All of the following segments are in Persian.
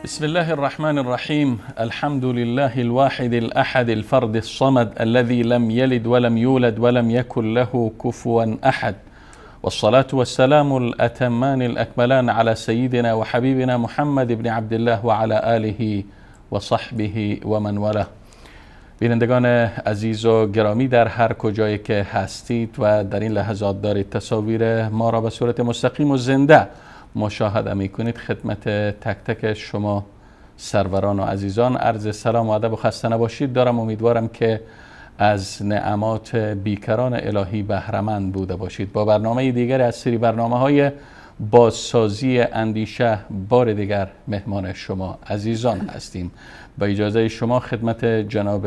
بسم الله الرحمن الرحیم. الحمد لله الواحد الأحد الفرد الصمد الذي لم يلد ولم يولد ولم يكن له كفوا أحد، والصلاة والسلام الأتمان الأكملان على سيدنا وحبيبنا محمد بن عبد الله وعلى آله وصحبه ومن والاه. بینندگان عزیز و گرامی در هر کجایی که هستید و در این لحظات دارید تصاویر ما را به صورت مستقیم و زنده مشاهده میکنید، خدمت تک تک شما سروران و عزیزان عرض سلام و ادب و خسته نباشید دارم. امیدوارم که از نعمات بیکران الهی بهره‌مند بوده باشید. با برنامه دیگر از سری برنامه‌های بازسازی اندیشه بار دیگر مهمان شما عزیزان هستیم. با اجازه شما خدمت جناب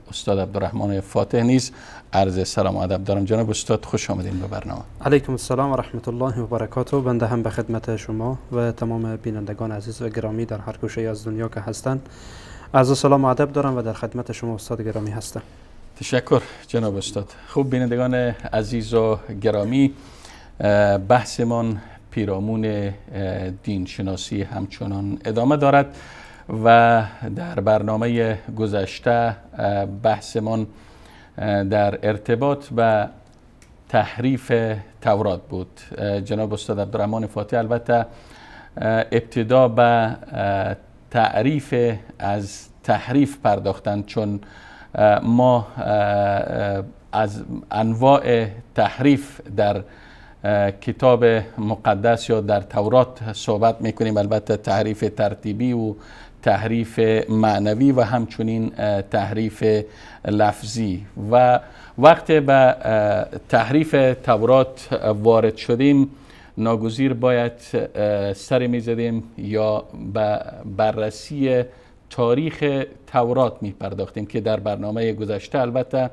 استاد عبدالرحمن فاتح نیز عرض سلام و ادب دارم. جناب استاد خوش آمدین به برنامه. علیکم السلام و رحمت الله و برکاته. بنده هم به خدمت شما و تمام بینندگان عزیز و گرامی در هر گوشه از دنیا که هستند عرض سلام و ادب دارم و در خدمت شما استاد گرامی هستم. تشکر جناب استاد. خوب بینندگان عزیز و گرامی، بحثمان پیرامون دین شناسی همچنان ادامه دارد و در برنامه گذشته بحثمان در ارتباط به تحریف تورات بود. جناب استاد عبدالرحمن فاتح البته ابتدا به تعریف از تحریف پرداختند، چون ما از انواع تحریف در کتاب مقدس یا در تورات صحبت میکنیم. البته تحریف ترتیبی و تحریف معنوی و همچنین تحریف لفظی. و وقتی به تحریف تورات وارد شدیم ناگزیر باید سر میزدیم یا به بررسی تاریخ تورات می پرداختیم که در برنامه گذشته البته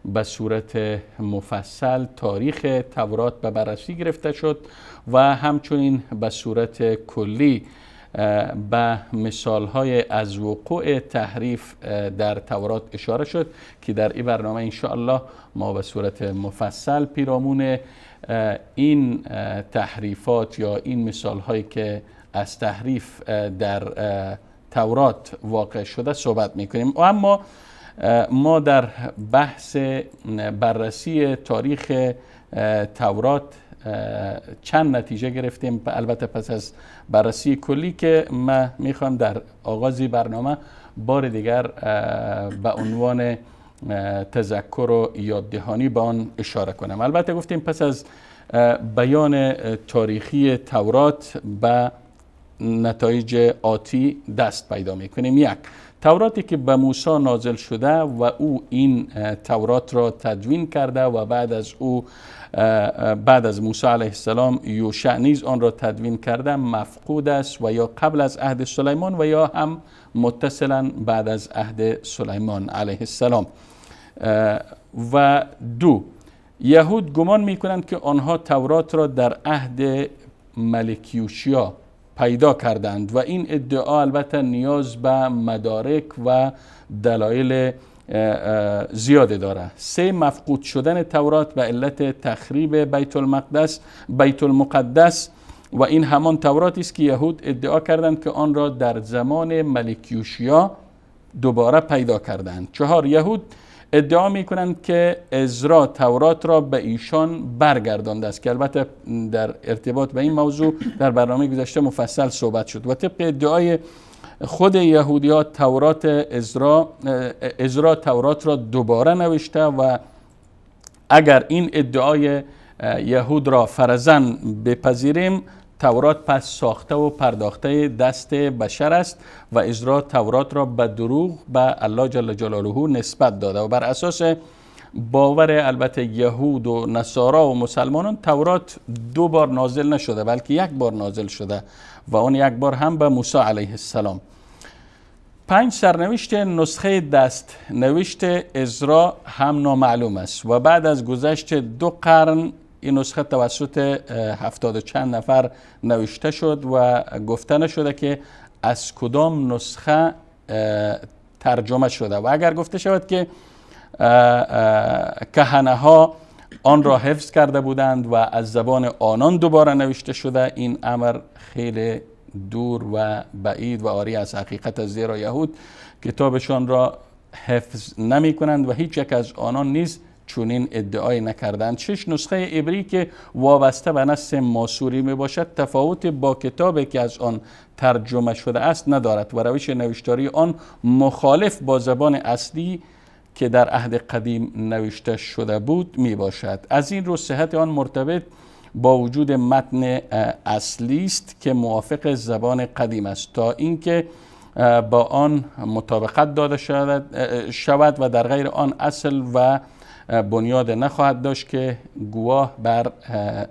به صورت مفصل تاریخ تورات به بررسی گرفته شد و همچنین به صورت کلی به مثالهای از وقوع تحریف در تورات اشاره شد که در این برنامه انشاءالله ما به صورت مفصل پیرامون این تحریفات یا این مثالهایی که از تحریف در تورات واقع شده صحبت میکنیم. اما ما در بحث بررسی تاریخ تورات چند نتیجه گرفتیم، البته پس از بررسی کلی که من میخوام در آغاز برنامه بار دیگر به عنوان تذکر و یاددهانی به آن اشاره کنم. البته گفتیم پس از بیان تاریخی تورات به نتایج آتی دست پیدا میکنیم. یک، توراتی که به موسی نازل شده و او این تورات را تدوین کرده و بعد از او بعد از موسی علیه السلام یوشع نیز آن را تدوین کرده مفقود است و یا قبل از عهد سلیمان و یا هم متصلا بعد از عهد سلیمان علیه السلام. و دو، یهود گمان میکنند که آنها تورات را در عهد ملک یوشیا پیدا کردند و این ادعا البته نیاز به مدارک و دلایل زیاده داره. سه، مفقود شدن تورات به علت تخریب بیت المقدس و این همان توراتی است که یهود ادعا کردند که آن را در زمان ملک یوشیا دوباره پیدا کردند. چهار، یهود ادعا میکنند که عزرا تورات را به ایشان برگردانده است که البته در ارتباط به این موضوع در برنامه گذشته مفصل صحبت شد و طبق ادعای خود یهودی ها تورات عزرا تورات را دوباره نوشته و اگر این ادعای یهود را فرضاً بپذیریم، تورات پس ساخته و پرداخته دست بشر است و عزرا تورات را به دروغ به الله جل جلاله نسبت داده و بر اساس باور البته یهود و نصارا و مسلمانان تورات دو بار نازل نشده، بلکه یک بار نازل شده و آن یک بار هم به موسی علیه السلام. 5 سرنوشت نسخه دست نوشت عزرا هم نامعلوم است و بعد از گذشت 2 قرن این نسخه توسط 70 و چند نفر نوشته شد و گفته نشده که از کدام نسخه ترجمه شده و اگر گفته شود که کهنه ها آن را حفظ کرده بودند و از زبان آنان دوباره نوشته شده، این امر خیلی دور و بعید و عاری از حقیقت است، زیرا یهود کتابشان را حفظ نمی کنند و هیچ یک از آنان نیز چنین ادعای نکردند. 6 نسخه عبری که وابسته به نص ماسوری می باشد تفاوت با کتابی که از آن ترجمه شده است ندارد و روش نوشتاری آن مخالف با زبان اصلی که در عهد قدیم نوشته شده بود می باشد. از این رو صحت آن مرتبط با وجود متن اصلی است که موافق زبان قدیم است تا اینکه با آن مطابقت داده شود و در غیر آن اصل و بنیاد نخواهد داشت که گواه بر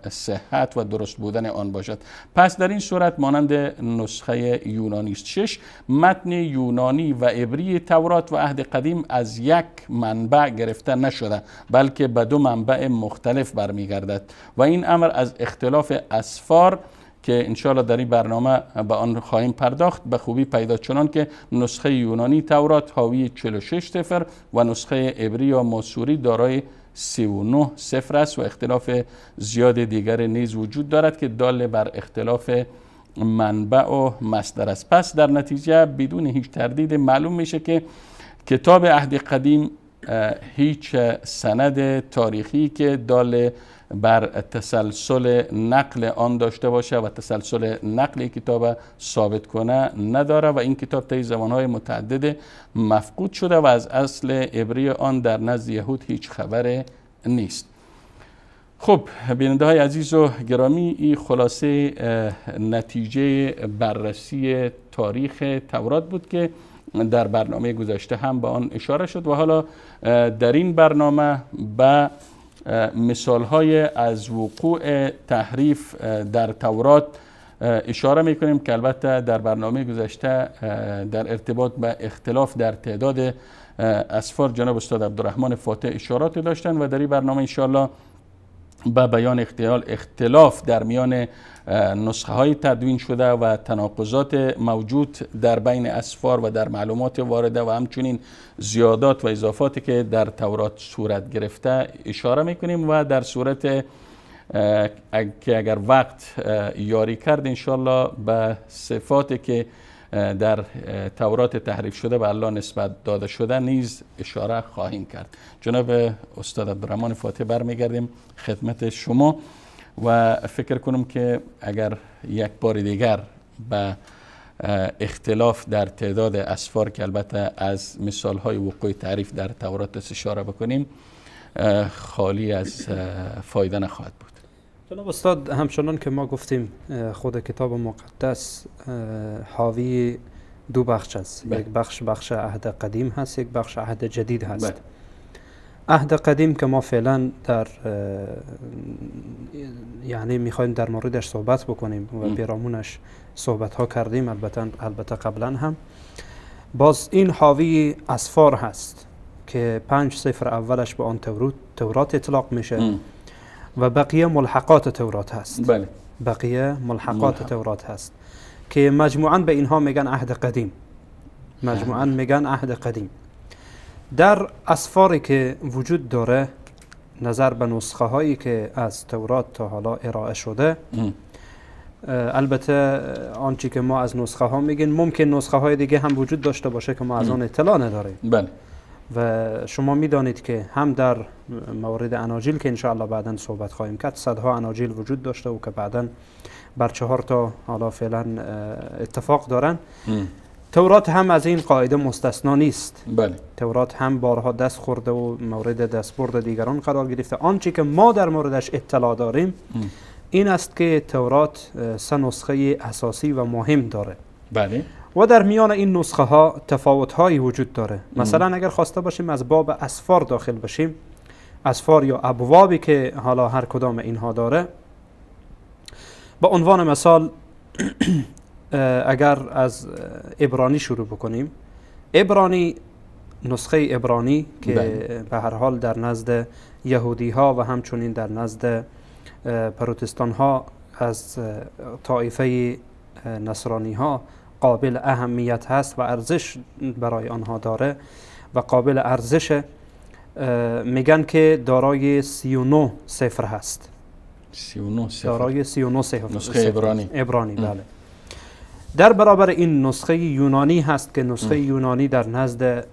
صحت و درست بودن آن باشد. پس در این صورت مانند نسخه یونانی است. 6 متن یونانی و عبری تورات و عهد قدیم از یک منبع گرفته نشده، بلکه به 2 منبع مختلف برمیگردد و این امر از اختلاف اسفار که انشاءالله در این برنامه به آن خواهیم پرداخت به خوبی پیدا، چنان که نسخه یونانی تورات حاوی 46 سفر و نسخه عبری یا ماسوری دارای 39 سفر است و اختلاف زیاد دیگر نیز وجود دارد که دال بر اختلاف منبع و مصدر است. پس در نتیجه بدون هیچ تردید معلوم میشه که کتاب عهد قدیم هیچ سند تاریخی که دال بر تسلسل نقل آن داشته باشه و تسلسل نقل کتاب ثابت کنه نداره و این کتاب طی زمانهای متعدد مفقود شده و از اصل عبری آن در نزد یهود هیچ خبر نیست. خب بیننده های عزیز و گرامی، این خلاصه نتیجه بررسی تاریخ تورات بود که در برنامه گذشته هم به آن اشاره شد و حالا در این برنامه به مثال های از وقوع تحریف در تورات اشاره میکنیم که البته در برنامه گذشته در ارتباط به اختلاف در تعداد اسفار جناب استاد عبدالرحمن فاتح اشارات داشتند و در این برنامه انشاءالله به بیان اختلاف در میان نسخه های تدوین شده و تناقضات موجود در بین اسفار و در معلومات وارده و همچنین زیادات و اضافاتی که در تورات صورت گرفته اشاره میکنیم و در صورت که اگر وقت یاری کرد انشالله به صفاتی که در تورات تحریف شده به الله نسبت داده شده نیز اشاره خواهیم کرد. جناب استاد عبدالرحمن فاتح برمیگردیم خدمت شما و فکر کنم که اگر یک بار دیگر به اختلاف در تعداد اسفار که البته از مثالهای وقوع تعریف در تورات اشاره بکنیم خالی از فایده نخواهد بود. جناب استاد، همچنان که ما گفتیم خود کتاب مقدس حاوی دو بخش است. یک بخش بخش عهد قدیم هست، یک بخش عهد جدید هست. عهد قدیم که ما فعلا در یعنی میخوایم در موردش صحبت بکنیم و پیرامونش صحبت ها کردیم، البته قبلا هم. باز این حاوی اسفار هست که 5 سفر اولش به آن تورات اطلاق میشه و بقیه ملحقات تورات هست. بله. بقیه ملحقات تورات هست که مجموعاً به اینها میگن عهد قدیم. مجموعاً میگن عهد قدیم. در اسفاری که وجود داره نظر به نسخه هایی که از تورات تا حالا ارائه شده، البته آنچه که ما از نسخه ها میگیم ممکن نسخه های دیگه هم وجود داشته باشه که ما از آن اطلاع نداریم. بله. و شما میدانید که هم در مورد اناجیل که انشاءالله بعدا صحبت خواهیم کرد صدها اناجیل وجود داشته و که بعدا بر 4 تا حالا فعلا اتفاق دارن. تورات هم از این قاعده مستثنا نیست. بله. تورات هم بارها دست خورده و مورد دستبرد دیگران قرار گرفته. آنچه که ما در موردش اطلاع داریم این است که تورات سه نسخه اساسی و مهم داره. بله. و در میان این نسخه ها تفاوت هایی وجود داره. مثلا اگر خواسته باشیم از باب اسفار داخل بشیم، اسفار یا ابوابی که حالا هر کدام اینها داره، به عنوان مثال اگر از عبرانی شروع بکنیم، عبرانی، نسخه عبرانی که به هر حال در نزد یهودی ها و همچنین در نزد پروتستان ها از طایفه نصرانی ها قابل اهمیت هست و ارزش برای آنها داره و قابل ارزش، میگن که دارای 39 صفر هست. 39 صفر. دارای 39 صفر. نسخه عبرانی. عبرانی بله. در برابر این نسخه یونانی هست که نسخه یونانی در نزد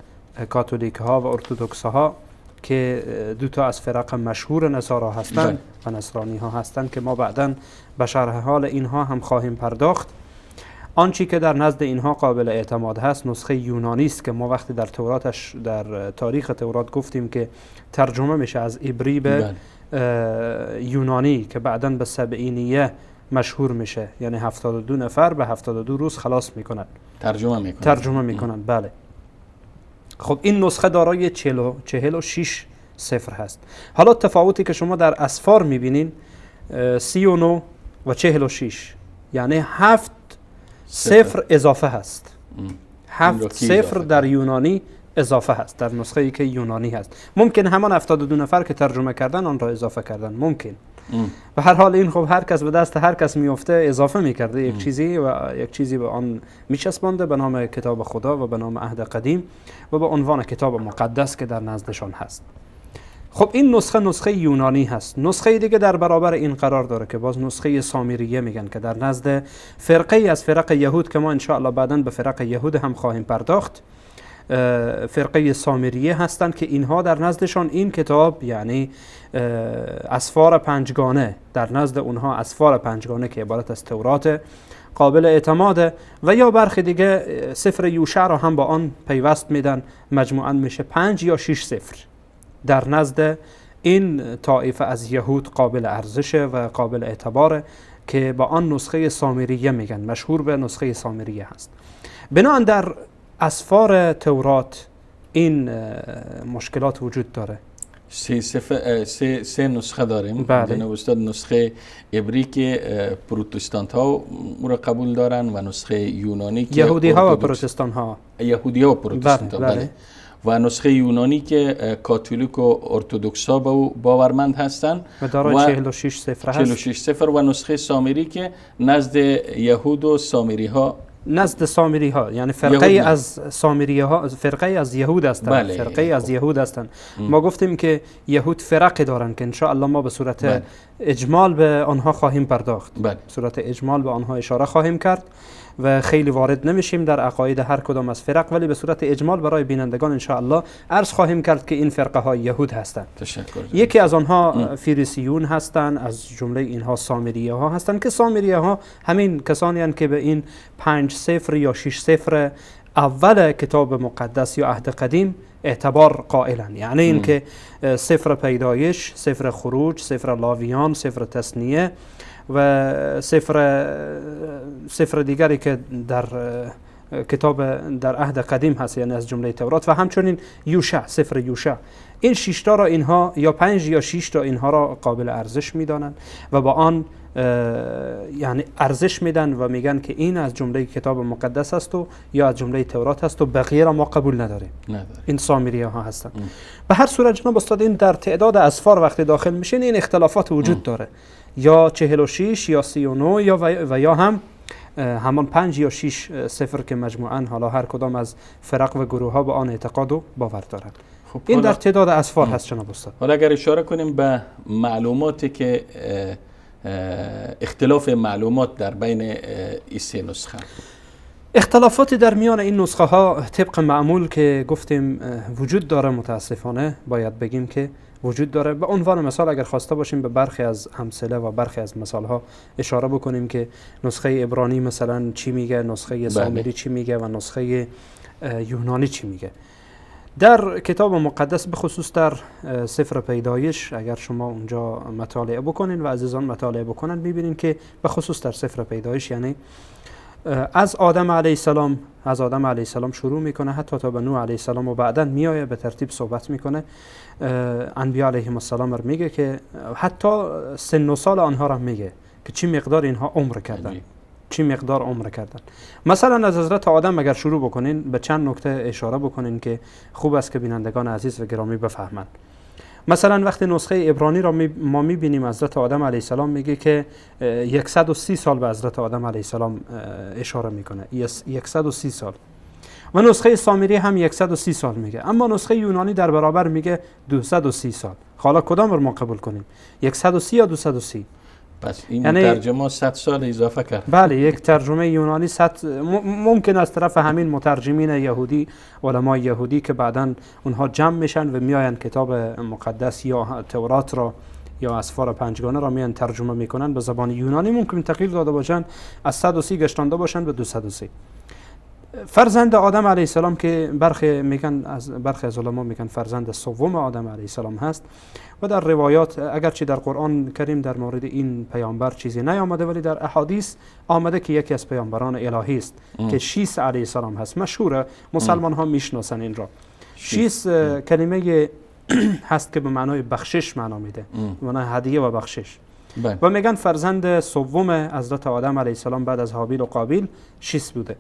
کاتولیک ها و ارتودکس ها که دو تا از فرق مشهور نصارا هستند و نصرانی ها هستند که ما بعداً به شرح حال اینها هم خواهیم پرداخت. آنچه که در نزد اینها قابل اعتماد هست نسخه یونانی است که ما وقتی در توراتش، در تاریخ تورات گفتیم که ترجمه میشه از عبری به یونانی که بعداً به سبعینیه مشهور میشه، یعنی 72 نفر به 72 روز خلاص میکنن، ترجمه میکنن. بله. خب این نسخه دارای 46 صفر هست. حالا تفاوتی که شما در اسفار میبینین 39 و 46، یعنی 7 صفر اضافه هست. 7 صفر در یونانی اضافه هست، در نسخه ای که یونانی هست. ممکن همان 72 نفر که ترجمه کردن آن را اضافه کردن، ممکن. به هر حال این خب هر کس به دست هر کس میفته اضافه میکرده یک چیزی و یک چیزی به آن میچسبانده به نام کتاب خدا و به نام عهد قدیم و به عنوان کتاب مقدس که در نزدشان هست. خب این نسخه نسخه یونانی هست. نسخه دیگه در برابر این قرار داره که باز نسخه سامریه میگن که در نزد فرقه از فرق یهود که ما انشاءالله بعداً به فرق یهود هم خواهیم پرداخت، فرقه سامریه هستند که اینها در نزدشان این کتاب، یعنی اسفار پنجگانه، در نزد اونها اسفار پنجگانه که عبارت از تورات قابل اعتماده و یا برخی دیگه سفر یوشع را هم با آن پیوست میدن، مجموعاً میشه 5 یا 6 سفر در نزد این طایفه از یهود قابل ارزشه و قابل اعتباره که با آن نسخه سامریه میگن، مشهور به نسخه سامریه هست. بنابراین در اسفار تورات این مشکلات وجود داره. سه نسخه داریم. بله. استاد، نسخه عبری که پروتستانت ها او را قبول دارن و نسخه یونانی که یهودی ها و پروتستان ها، یهودی ها و پروتستانت ها. بله. بله. و نسخه یونانی که کاتولیک و ارتودکس ها باورمند هستند و دارای 46 صفر هست. 46 صفر. و نسخه سامری که نزد یهود و سامری ها، نزد سامری ها، یعنی فرقه از سامری ها، فرقه از یهود هستند. بله. فرقه از یهود هستند. ما گفتیم که یهود فرقی دارن که ان شاء الله ما به صورت بله. اجمال به آنها خواهیم پرداخت. بله. به صورت اجمال به آنها اشاره خواهیم کرد و خیلی وارد نمیشیم در عقاید هر کدام از فرق، ولی به صورت اجمال برای بینندگان ان شاء الله عرض خواهیم کرد که این فرقه های یهود هستند. تشکر. یکی از آنها فریسیون هستند، از جمله اینها سامریه ها هستند که سامریه ها همین کسانی هستند که به این 5 صفر یا 6 صفر اول کتاب مقدس یا عهد قدیم اعتبار قائلن، یعنی اینکه سفر پیدایش، سفر خروج، سفر لاویان، سفر تثنیه و سفر دیگری که در کتاب در عهد قدیم هست، یعنی از جمله تورات و همچنین یوشع، سفر یوشع، این 6 تا را اینها یا 5 یا 6 تا اینها را قابل ارزش میدانند و با آن یعنی ارزش میدن و میگن که این از جمله کتاب مقدس است و یا از جمله تورات است و بقیه را ما قبول نداریم. این سامریه ها هستند. به هر صورت جناب استاد، این در تعداد اسفار وقتی داخل میشین این اختلافات وجود داره، یا 46 یا 39 یا و یا هم همان 5 یا 6 صفر که مجموعاً حالا هر کدام از فرق و گروه ها به آن اعتقاد و باور دارند. خب این در تعداد اسفار هست جناب استاد. حالا اگر اشاره کنیم به معلوماتی که اختلاف معلومات در بین این سه نسخه، اختلافات در میان این نسخه ها طبق معمول که گفتیم وجود داره، متاسفانه باید بگیم که وجود داره. به عنوان مثال اگر خواسته باشیم به برخی از امثله و برخی از مثال ها اشاره بکنیم که نسخه عبرانی مثلا چی میگه، نسخه سامری چی میگه و نسخه یونانی چی میگه. در کتاب مقدس به خصوص در سفر پیدایش اگر شما اونجا مطالعه بکنین و عزیزان مطالعه بکنن، میبینین که به خصوص در سفر پیدایش، یعنی از آدم علیه السلام، از آدم علیه السلام شروع میکنه حتی تا به نوح علیه السلام و بعدا میایه به ترتیب صحبت میکنه، انبیا علیهم السلام رو میگه که حتی سن و سال آنها را میگه که چی مقدار اینها عمر کردن، چی مقدار عمر کردن. مثلا از حضرت آدم اگر شروع بکنین به چند نکته اشاره بکنین که خوب است که بینندگان عزیز و گرامی بفهمند. مثلا وقتی نسخه عبرانی را ما میبینیم حضرت آدم علیه السلام میگه که 130 سال به حضرت آدم علیه السلام اشاره میکنه، 130 سال. و نسخه سامری هم 130 سال میگه، اما نسخه یونانی در برابر میگه 230 سال. حالا کدام رو ما قبول کنیم، 130 یا 230؟ پس این یعنی ترجمه 100 سال اضافه کرد. بله، یک ترجمه یونانی 100 ممکن از طرف همین مترجمین یهودی، علمای یهودی که بعداً اونها جمع میشن و میاین کتاب مقدس یا تورات را یا اسفار پنجگانه را میان ترجمه میکنن به زبان یونانی، ممکن تغییر داده باشن، از 130 گشتانده باشن به 230. فرزند آدم علیه السلام که برخی میگن، از برخی از علما میگن فرزند سوم آدم علیه السلام هست و در روایات اگرچه در قرآن کریم در مورد این پیامبر چیزی نیامده، ولی در احادیث آمده که یکی از پیامبران الهی است که شیس علیه السلام هست. مشهوره، مسلمان ها میشناسن این را. شیس کلمه هست که به معنای بخشش معنا میده، به معنای هدیه و بخشش. و میگن فرزند سوم حضرت آدم علیه السلام بعد از هابیل و قابیل شیس بوده.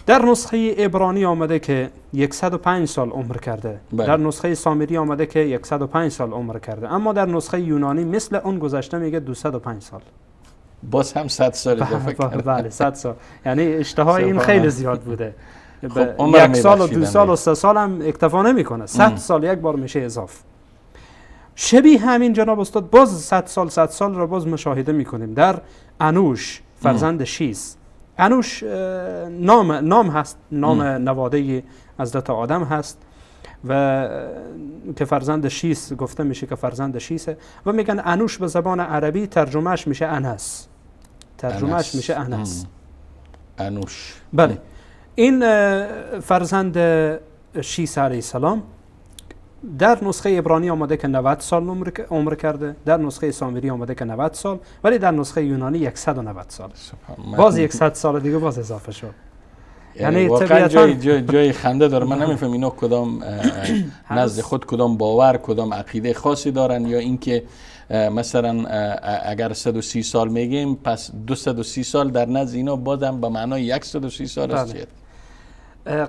در نسخه عبرانی آمده که 105 سال عمر کرده. در نسخه سامری آمده که 105 سال عمر کرده، اما در نسخه یونانی مثل اون گذشته میگه 205 سال. باز هم 100 سال اضافه کرده. بله 100 سال، یعنی اشتهای این خیلی زیاد بوده. خب یک سال و دو سال و سه سال هم اکتفا نمیکنه، 100 سال یک بار میشه اضافه. شبیه همین جناب استاد باز 100 سال 100 سال را باز مشاهده میکنیم در انوش فرزند شیس. انوش نام هست، نام نواده حضرت آدم هست و که فرزند شیس گفته میشه که فرزند شیسه و میگن انوش به زبان عربی ترجمهش میشه انس، ترجمهش میشه انس، انوش. بله، این فرزند شیس علیه السلام در نسخه عبرانی آمده که 90 سال عمر کرده، در نسخه سامری آمده که 90 سال، ولی در نسخه یونانی 190 سال. باز 100 سال دیگه باز اضافه شد. یعنی واقعا جای خنده داره. من نمیفهم اینا کدام نزد خود کدام باور، کدام عقیده خاصی دارن، یا اینکه مثلا اگر 130 سال میگیم پس 230 سال در نزد اینا بازم به معنای 130 سال است.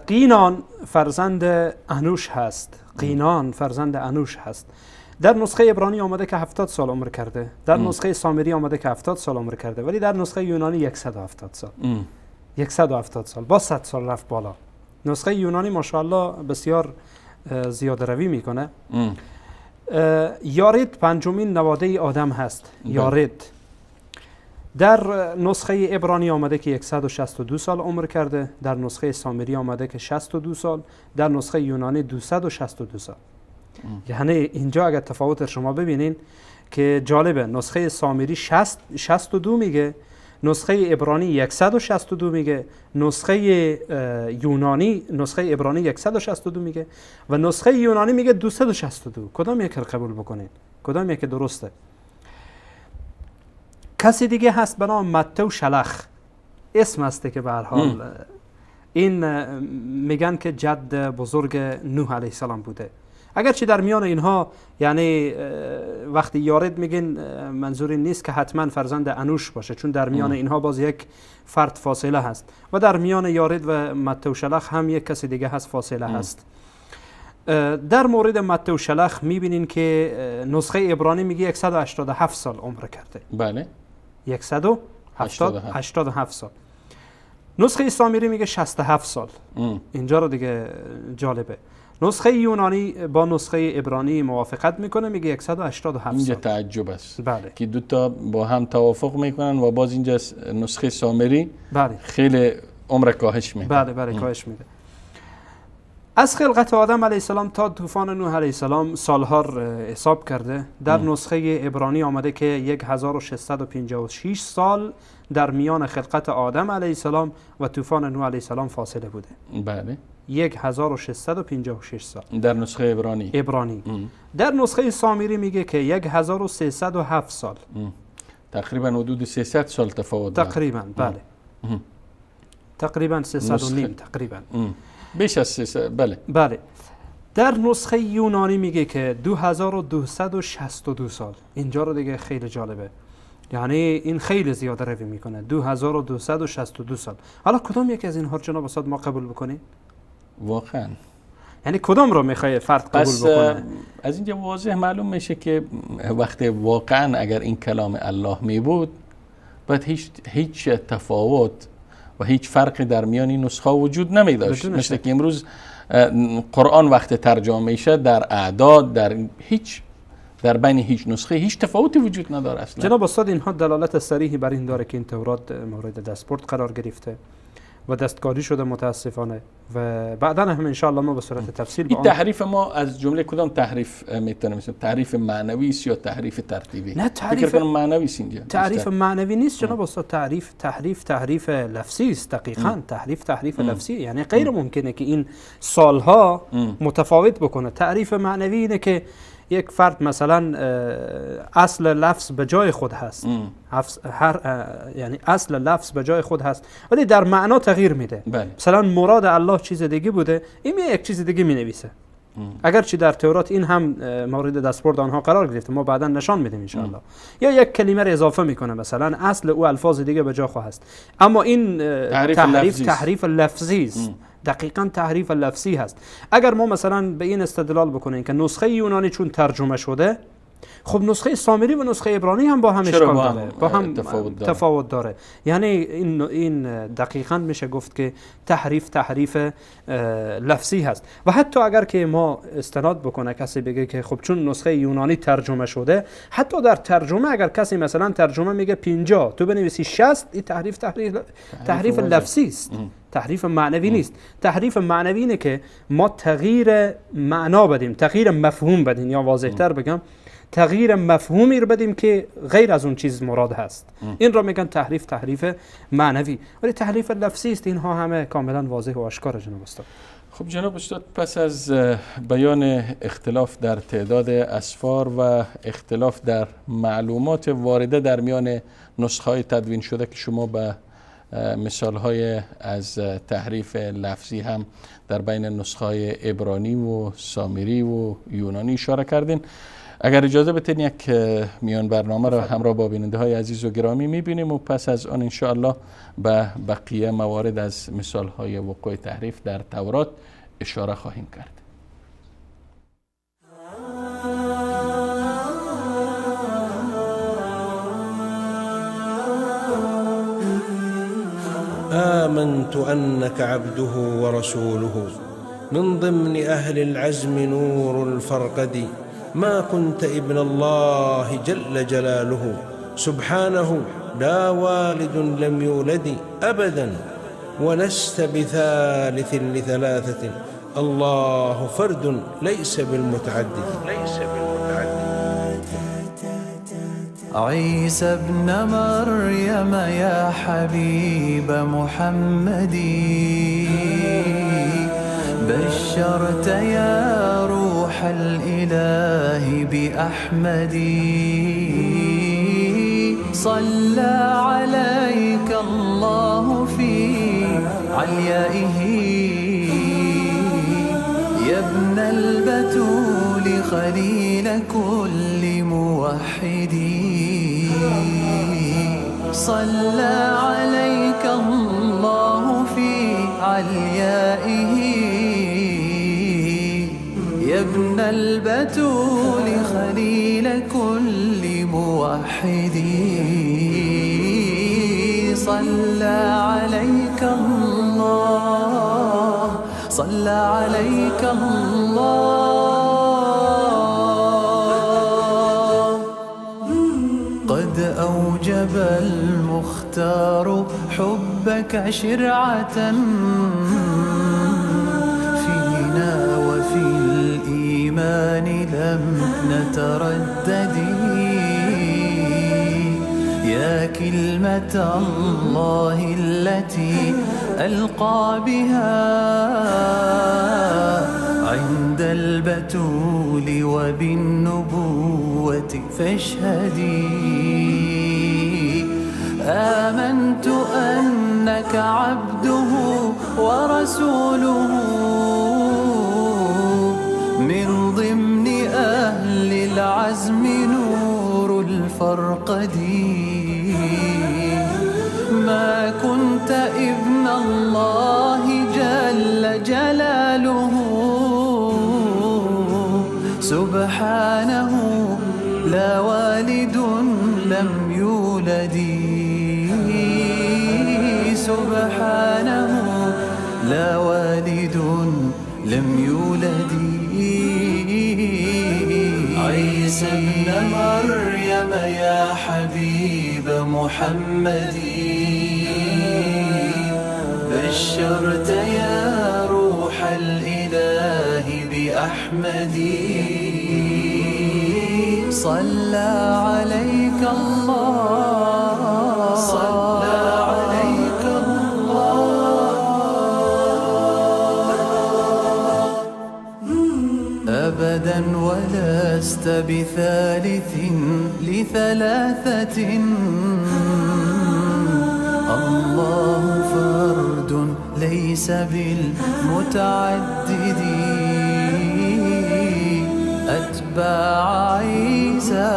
قینان فرزند انوش هست. قینان فرزند انوش هست. در نسخه عبرانی آمده که 70 سال عمر کرده، در نسخه سامری آمده که 70 سال عمر کرده، ولی در نسخه یونانی 170 سال. 170 سال با 100 سال رفت بالا. نسخه یونانی ماشاءالله بسیار زیاده روی میکنه. یارد پنجمین نواده آدم هست. یارد در نسخه عبرانی آمده که 162 سال عمر کرده، در نسخه سامری آمده که 62 سال، در نسخه یونانی 262 سال. یعنی اینجا اگر تفاوت شما ببینین که جالبه، نسخه سامری 62 میگه، نسخه عبرانی 162 میگه، نسخه یونانی، نسخه عبرانی 162 میگه و نسخه یونانی میگه 262. کدام یک رو قبول بکنین؟ کدام یک درسته؟ کسی دیگه هست به نام متو شلخ، اسم هسته که به هر حال این میگن که جد بزرگ نوح علیه السلام بوده. اگرچه در میان اینها، یعنی وقتی یارد میگن منظور این نیست که حتما فرزند انوش باشه، چون در میان اینها باز یک فرد فاصله هست و در میان یارد و متو شلخ هم یک کسی دیگه هست، فاصله هست. در مورد متو شلخ میبینین که نسخه عبرانی میگه 187 سال عمر کرده. بله، 187 سال. نسخه سامری میگه 67 سال. اینجا رو دیگه جالبه. نسخه یونانی با نسخه عبرانی موافقت میکنه، میگه 187 سال. اینجا تعجب است. بله. که دو تا با هم توافق میکنن و باز اینجا نسخه سامری بله. خیلی عمر کاهش میده. بله بله کاهش میده. از خلقت آدم علیه السلام تا طوفان نوح علیه السلام سالها حساب کرده. در نسخه عبرانی آمده که 1656 سال در میان خلقت آدم علیه السلام و طوفان نوح علیه السلام فاصله بوده. بله. 1656 سال در نسخه عبرانی. در نسخه سامیری میگه که 1307 سال. تقریبا حدود 300 سال تفاوت داره. تقریبا بله. تقریبا 300 و نیم تقریبا. بیش از 300. بله. بله. در نسخه یونانی میگه که 2262 سال. اینجا رو دیگه خیلی جالبه، یعنی این خیلی زیاده روی میکنه. 2262 سال. حالا کدام یکی از اینها رو جناب استاد ما قبول بکنیم؟ واقعا یعنی کدام رو میخوای فرد قبول بکنه؟ از اینجا واضح معلوم میشه که وقتی واقعا اگر این کلام الله می بود، باید هیچ تفاوت و هیچ فرقی در میان این نسخه وجود نمی داشت. مثل که امروز قرآن وقت ترجمه میشه در اعداد، در بین هیچ نسخه هیچ تفاوتی وجود نداره اصلا. جناب استاد اینها دلالت صریحی بر این داره که این تورات مورد دستبرد قرار گرفته و دستکاری شده متاسفانه، و بعدا هم انشاءالله ما به صورت تفصیل این تحریف ما از جمله کدام تحریف میتونیم؟ مثلا تحریف معنوی است یا تحریف ترتیبی؟ نه، تحریف فکر کنم معنوی است. اینجا تحریف معنوی نیست جناب استاد، تحریف لفظی است. دقیقاً تحریف لفظی، یعنی غیر ممکنه که این سالها متفاوت بکنه. تعریف معنوی اینه که یک فرد مثلا اصل لفظ به جای خود هست، یعنی اصل لفظ به جای خود هست ولی در معنا تغییر میده. بله. مثلا مراد الله چیز دیگه بوده، این یک چیز دیگه می نویسه. اگرچه در تورات این هم مورد دستبرد آنها قرار گرفته، ما بعدا نشان میدیم انشاءالله. یا یک کلمه رو اضافه میکنه، مثلا اصل او الفاظ دیگه به جا خواهد است، اما این تحریف لفظی است. دقیقاً تحریف لفظی هست. اگر ما مثلا به این استدلال بکنیم که نسخه یونانی چون ترجمه شده، خب نسخه سامری و نسخه عبرانی هم با هم اشکال داره، با هم تفاوت داره. یعنی این دقیقاً میشه گفت که تحریف لفظی هست. و حتی اگر که ما استناد بکنه کسی بگه که خب چون نسخه یونانی ترجمه شده، حتی در ترجمه اگر کسی مثلا ترجمه میگه 50 تو بنویسی 60، این تحریف لفظی است، تحریف معنوی نیست. تحریف معنوی اینه که ما تغییر معنا بدیم، تغییر مفهوم بدیم، یا واضح تر بگم تغییر مفهومی رو بدیم که غیر از اون چیز مراد هست. این رو میگن تحریف معنوی، ولی تحریف لفظی است. اینها همه کاملا واضح و آشکار جناب استاد. خب جناب استاد، پس از بیان اختلاف در تعداد اسفار و اختلاف در معلومات وارده در میان نسخه‌های تدوین شده که شما به مثال‌های از تحریف لفظی هم در بین نسخه‌های عبرانی و سامری و یونانی اشاره کردین، اگر اجازه بدین یک میان برنامه را همراه با بیننده های عزیز و گرامی میبینیم و پس از آن انشاءالله به بقیه موارد از مثال های وقوع تحریف در تورات اشاره خواهیم کرد. آمنت أنك عبده ورسوله من ضمن أهل العزم نور الفرقد ما كنت ابن الله جل جلاله سبحانه لا والد لم يولد أبدا ولست بثالث لثلاثة الله فرد ليس بالمتعدد. عيسى ابن مريم يا حبيب محمد بشرت يا روح الإله بأحمد صلى عليك الله في عليائه يا ابن البتول خليل كل موحد صلى عليك الله في عليائه يا ابن البتول خليل كل موحد صلى عليك الله صلى عليك الله. قد أوجب المختار حب حبك شرعة فينا وفي الإيمان لم نتردد. يا كلمة الله التي ألقى بها عند البتول وبالنبوة فاشهدي. آمنت أنك عبده ورسوله من ضمن أهل العزم نور الفرقد. ما كنت ابن الله جل جلاله سبحانه لا والد لم يولد. سبحانه لا والد لم يولد. عيسى ابن مريم يا حبيب محمد، بشرت يا روح الإله بأحمد. صلى عليك الله، صلى عليك الله. أبدا ولست بثالث لثلاثة، الله فرد ليس بالمتعدد. أتباع عيسى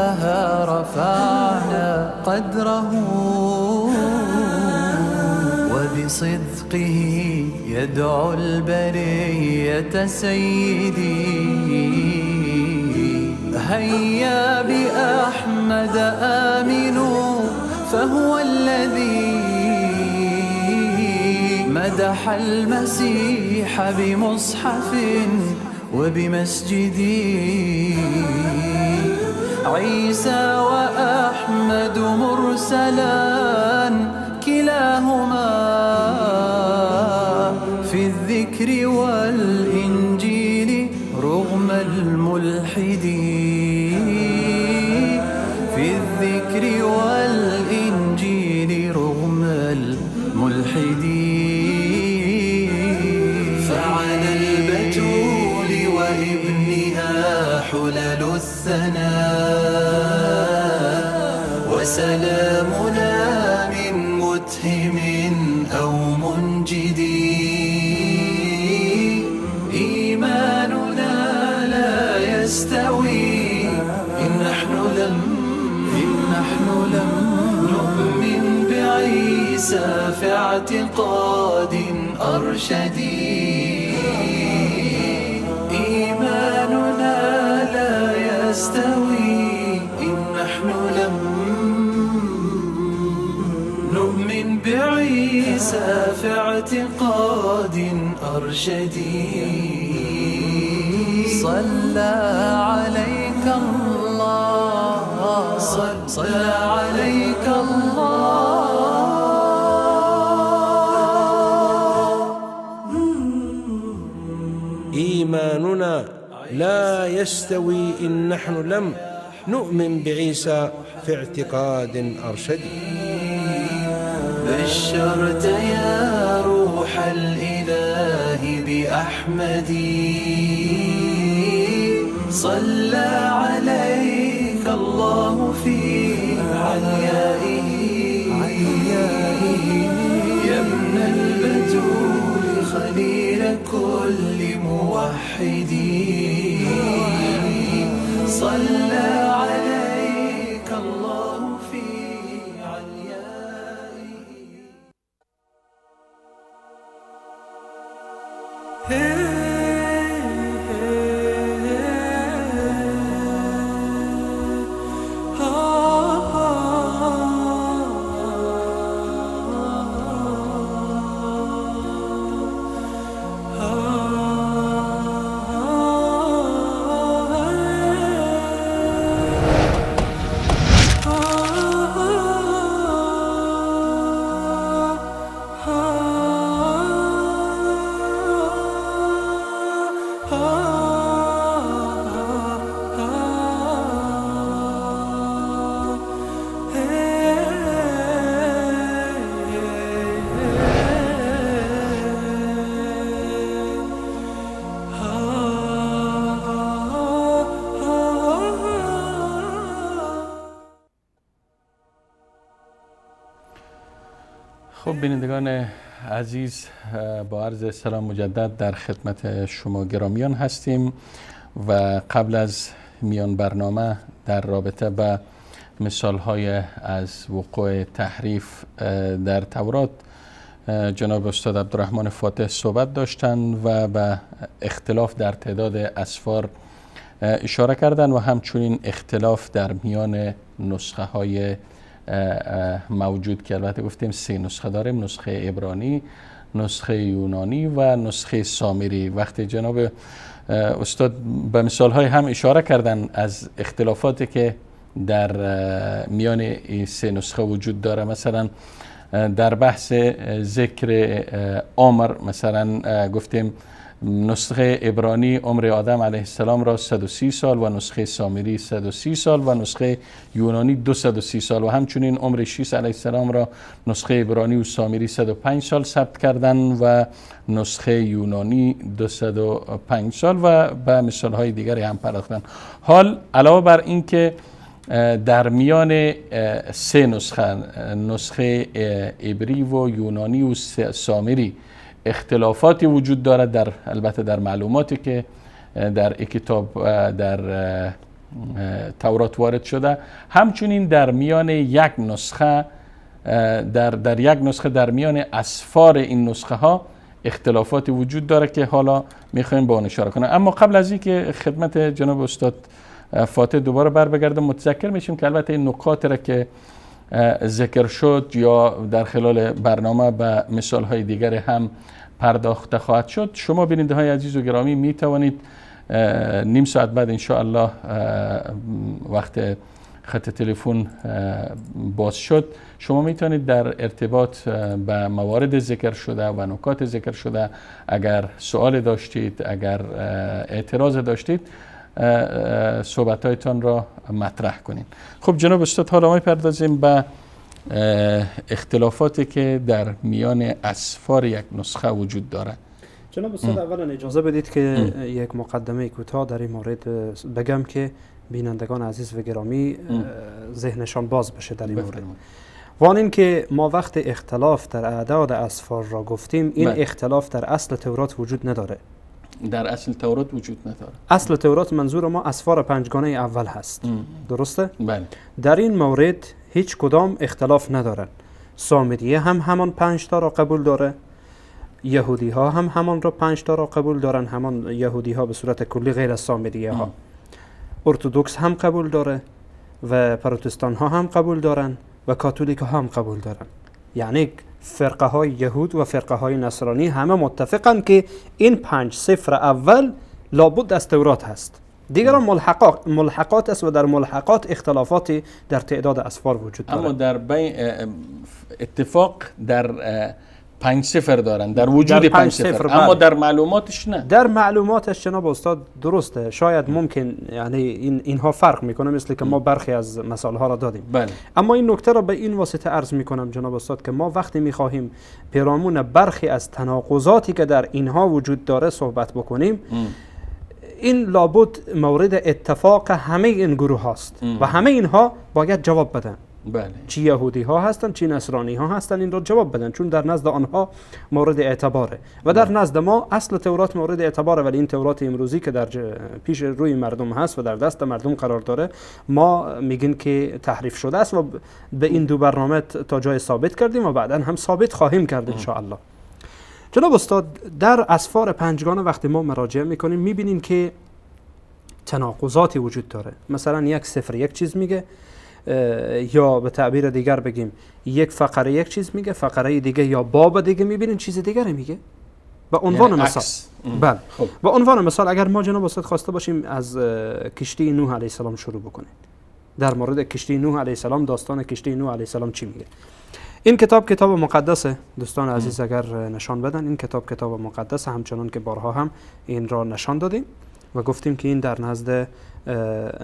رفعنا قدره وبصدقه يدعو البرية سيدي. هيا بأحمد آمنوا فهو الذي مدح المسيح بمصحف وبمسجد. عيسى وأحمد مرسلان كلاهما في الذكر والإنجيل رغم الملحدين. في الذكر والإنجيل رغم الملحدين. فعلى البتول وابنها حلل الثناء، وسلامنا من متهم أو منجد. إيماننا لا يستوي إن نحن لم نؤمن بعيسى في اعتقاد أرشد. إيماننا لا يستوي إن نحن لم نؤمن بعيسى في اعتقاد أرشد. صلى عليك الله، صلى عليك الله. إيماننا لا يستوي إن نحن لم نؤمن بعيسى في اعتقاد أرشد. بشرت يا روح الإله بأحمد، صلى عليك الله في عليائه. يا ابن البتول خليل كل موحد، صلى عليك الله في عليائه. بینندگان عزیز، با عرض سلام مجدد در خدمت شما گرامیان هستیم و قبل از میان برنامه در رابطه با مثال‌های از وقوع تحریف در تورات جناب استاد عبدالرحمن فاتح صحبت داشتند و به اختلاف در تعداد اسفار اشاره کردند و همچنین اختلاف در میان نسخه های موجود که البته گفتیم 3 نسخه داریم، نسخه عبرانی، نسخه یونانی و نسخه سامری. وقتی جناب استاد به مثال های هم اشاره کردن از اختلافاتی که در میان این 3 نسخه وجود داره، مثلا در بحث ذکر عمر، مثلا گفتیم نسخه عبرانی عمر آدم علیه السلام را 130 سال و نسخه سامری 130 سال و نسخه یونانی 230 سال و همچنین عمر شیس علیه السلام را نسخه عبرانی و سامری 105 سال ثبت کردن و نسخه یونانی 205 سال و به مثال های دیگری هم پرداختن. حال علاوه بر این که در میان 3 نسخه، نسخه عبری و یونانی و سامری، اختلافاتی وجود دارد در البته در معلوماتی که در کتاب در تورات وارد شده، همچنین در میان یک نسخه در یک نسخه در میان اسفار این نسخه ها اختلافاتی وجود داره که حالا میخوایم به آن اشاره کنیم. اما قبل از اینکه خدمت جناب استاد فاتح دوباره بر بگردم، متذکر میشیم که البته این نکات را که ذکر شد یا در خلال برنامه به مثال های دیگر هم پرداخته خواهد شد. شما بیننده های عزیز و گرامی می توانید نیم ساعت بعد انشاءالله وقت خط تلفن باز شد، شما می توانید در ارتباط به موارد ذکر شده و نکات ذکر شده اگر سوال داشتید، اگر اعتراض داشتید، صحبت‌هایتان را مطرح کنید. خب جناب استاد، حالا ما پردازیم به اختلافاتی که در میان اسفار یک نسخه وجود داره. جناب استاد، اولا اجازه بدید که یک مقدمه کوتاه در این مورد بگم که بینندگان عزیز و گرامی ذهنشان باز بشه در این مورد. وان این که ما وقت اختلاف در اعداد اسفار را گفتیم، این اختلاف در اصل تورات وجود نداره. در اصل تورات وجود نداره. اصل تورات منظور ما اسفار پنجگانه اول هست. درسته؟ بله. در این مورد هیچ کدام اختلاف ندارن. سامریه هم همان 5 تا را قبول داره، یهودی ها هم همان را 5 تا را قبول دارن، همان یهودی ها به صورت کلی غیر از سامریه ها. ارتدوکس هم قبول داره و پروتستان ها هم قبول دارن و کاتولیک ها هم قبول دارن. یعنی فرقه های یهود و فرقه های نصرانی همه متفقن که این 5 سفر اول لابد از تورات هست. دیگران ملحقات است و در ملحقات اختلافاتی در تعداد اسفار وجود دارد. اما در بین اتفاق در 5 سفر دارن، در وجود 5 سفر، اما در معلوماتش نه. در معلوماتش جناب استاد درسته، شاید ممکن یعنی اینها فرق میکنه، مثل که ما برخی از مثال ها را دادیم. بله. اما این نکته را به این واسطه عرض میکنم جناب استاد که ما وقتی میخواهیم پیرامون برخی از تناقضاتی که در اینها وجود داره صحبت بکنیم، این لابد مورد اتفاق همه این گروه هاست و همه اینها باید جواب بدن. بله. چی یهودی ها هستن، چی نصرانی ها هستن، این رو جواب بدن، چون در نزد آنها مورد اعتباره و در نزد ما اصل تورات مورد اعتباره. ولی این تورات امروزی که در پیش روی مردم هست و در دست مردم قرار داره، ما میگیم که تحریف شده است و به این دو برنامه تا جای ثابت کردیم و بعدا هم ثابت خواهیم کرد ان شاء الله. جناب استاد، در اسفار پنجگانه وقتی ما مراجعه میکنیم میبینیم که تناقضاتی وجود داره. مثلا یک سفر یک چیز میگه، یا به تعبیر دیگر بگیم یک فقره یک چیز میگه، فقره دیگه یا باب دیگه میبینین چیز دیگری میگه. به عنوان مثال، بله، به عنوان مثال اگر ما جناب استاد خواسته باشیم از کشتی نوح علیه السلام شروع بکنیم، در مورد کشتی نوح علیه السلام، داستان کشتی نوح علیه السلام چی میگه؟ این کتاب کتاب مقدسه دوستان عزیز، اگر نشان بدن این کتاب کتاب مقدسه، همچنان که بارها هم این را نشان دادیم و گفتیم که این در نزد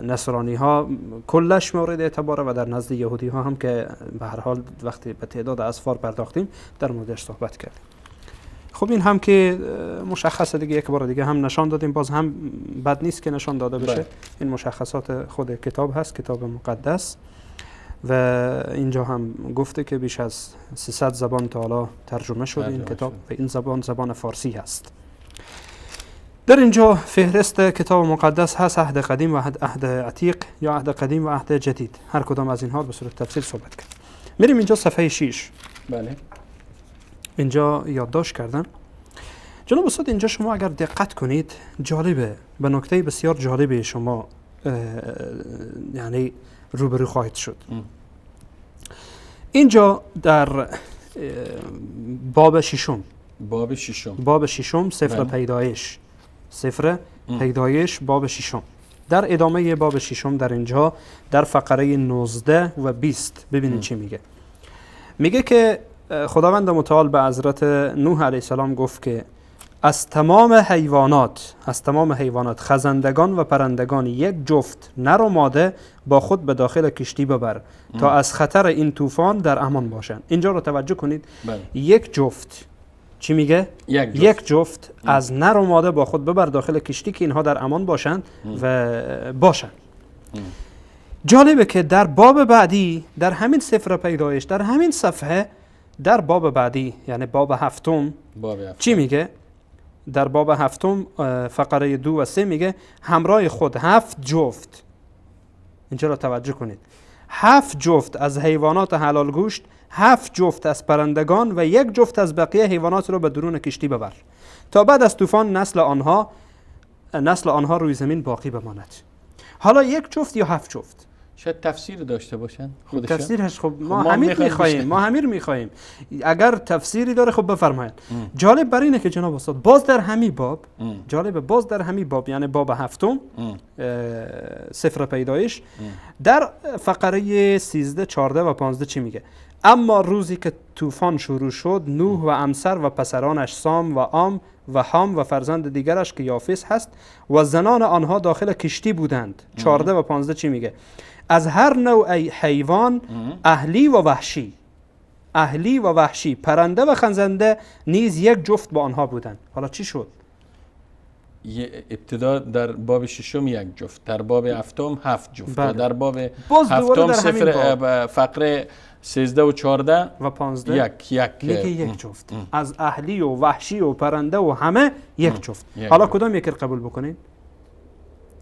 نصرانی ها کلش مورد اعتباره و در نزد یهودی ها هم که به هر حال وقتی به تعداد اسفار پرداختیم در موردش صحبت کردیم. خب این هم که مشخصه دیگه، یک بار دیگه هم نشان دادیم، باز هم بد نیست که نشان داده بشه. این مشخصات خود کتاب هست، کتاب مقدس. و اینجا هم گفته که بیش از 300 زبان تا حالا ترجمه شده این کتاب و این زبان زبان فارسی هست. در اینجا فهرست کتاب مقدس هست، عهد قدیم و عهد عتیق یا عهد قدیم و عهد جدید، هر کدام از اینها به صورت تفصیل صحبت کرد. میریم اینجا صفحه 6. بله. اینجا یادداشت کردم. جناب استاد اینجا شما اگر دقت کنید جالبه، به نکته بسیار جالبه شما یعنی روبرو خواهید شد. اینجا در باب ششم، باب ششم سفر پیدایش، سفر پیدایش باب ششم، در ادامه باب ششم در اینجا در فقره 19 و 20 ببینید چی میگه. میگه که خداوند متعال به حضرت نوح علیه السلام گفت که از تمام حیوانات، از تمام حیوانات خزندگان و پرندگان یک جفت نر و ماده با خود به داخل کشتی ببر تا از خطر این طوفان در امان باشند. اینجا رو توجه کنید. بله. یک جفت چی میگه؟ یک جفت از نر و ماده با خود ببر داخل کشتی که اینها در امان باشند و باشند. جالبه که در باب بعدی، در همین سفر پیدایش، در همین صفحه، در باب بعدی یعنی باب هفتم، چی میگه؟ در باب هفتم فقره 2 و 3 میگه همراه خود 7 جفت، اینجا را توجه کنید، 7 جفت از حیوانات حلال گوشت، 7 جفت از پرندگان و 1 جفت از بقیه حیوانات را به درون کشتی ببر تا بعد از طوفان نسل آنها روی زمین باقی بماند. حالا 1 جفت یا 7 جفت؟ شاید تفسیر داشته باشن خودشان. تفسیرش خب ما همین میخواییم، ما همین میخواییم. اگر تفسیری داره خب بفرمایید. جالب بر اینه که جناب استاد باز در همین باب، جالب باز در همین باب یعنی باب هفتم سفر پیدایش در فقره 13 14 و 15 چی میگه؟ اما روزی که طوفان شروع شد، نوح و امسر و پسرانش سام و عام و حام و فرزند دیگرش که یافث هست و زنان آنها داخل کشتی بودند. 14 و 15 چی میگه؟ از هر نوع حیوان اهلی و وحشی، اهلی و وحشی، پرنده و خزنده نیز 1 جفت با آنها بودند. حالا چی شد؟ ابتدا در باب ششم 1 جفت، در باب هفتم 7 جفت. بله. در باب هفتم سفر فقره 13 و 14 و 15 یک جفت از اهلی و وحشی و پرنده و همه 1 جفت. حالا کدام یکی قبول بکنین؟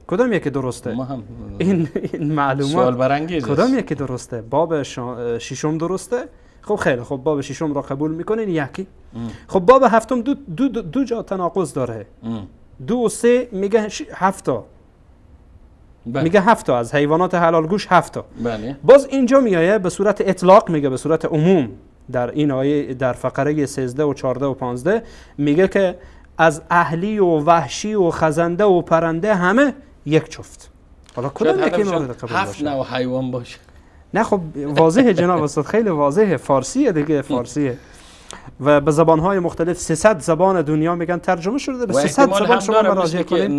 کدام یکی درسته؟ ما هم این معلومات سوال برانگیز است. کدام یکی درسته؟ باب ششم درسته؟ خب خیلی خب باب ششم را قبول میکنین یکی. خب باب هفتم دو جا تناقض داره. 2 و 3 میگه 7 تا. بله. میگه 7 تا از حیوانات حلال گوش 7 تا. بله. باز اینجا میایه به صورت اطلاق میگه، به صورت عموم در این آیه در فقره 13 و 14 و 15 میگه که از اهلی و وحشی و خزنده و پرنده همه 1 جفت. حالا کدوم یکی مورد قبول باشه؟ 7 نوع حیوان باشه. نه خب واضحه جناب استاد، خیلی واضحه، فارسیه دیگه، فارسیه و به زبان‌های مختلف 300 زبان دنیا میگن ترجمه شده. به 300 زبان شما مراجعه کنید.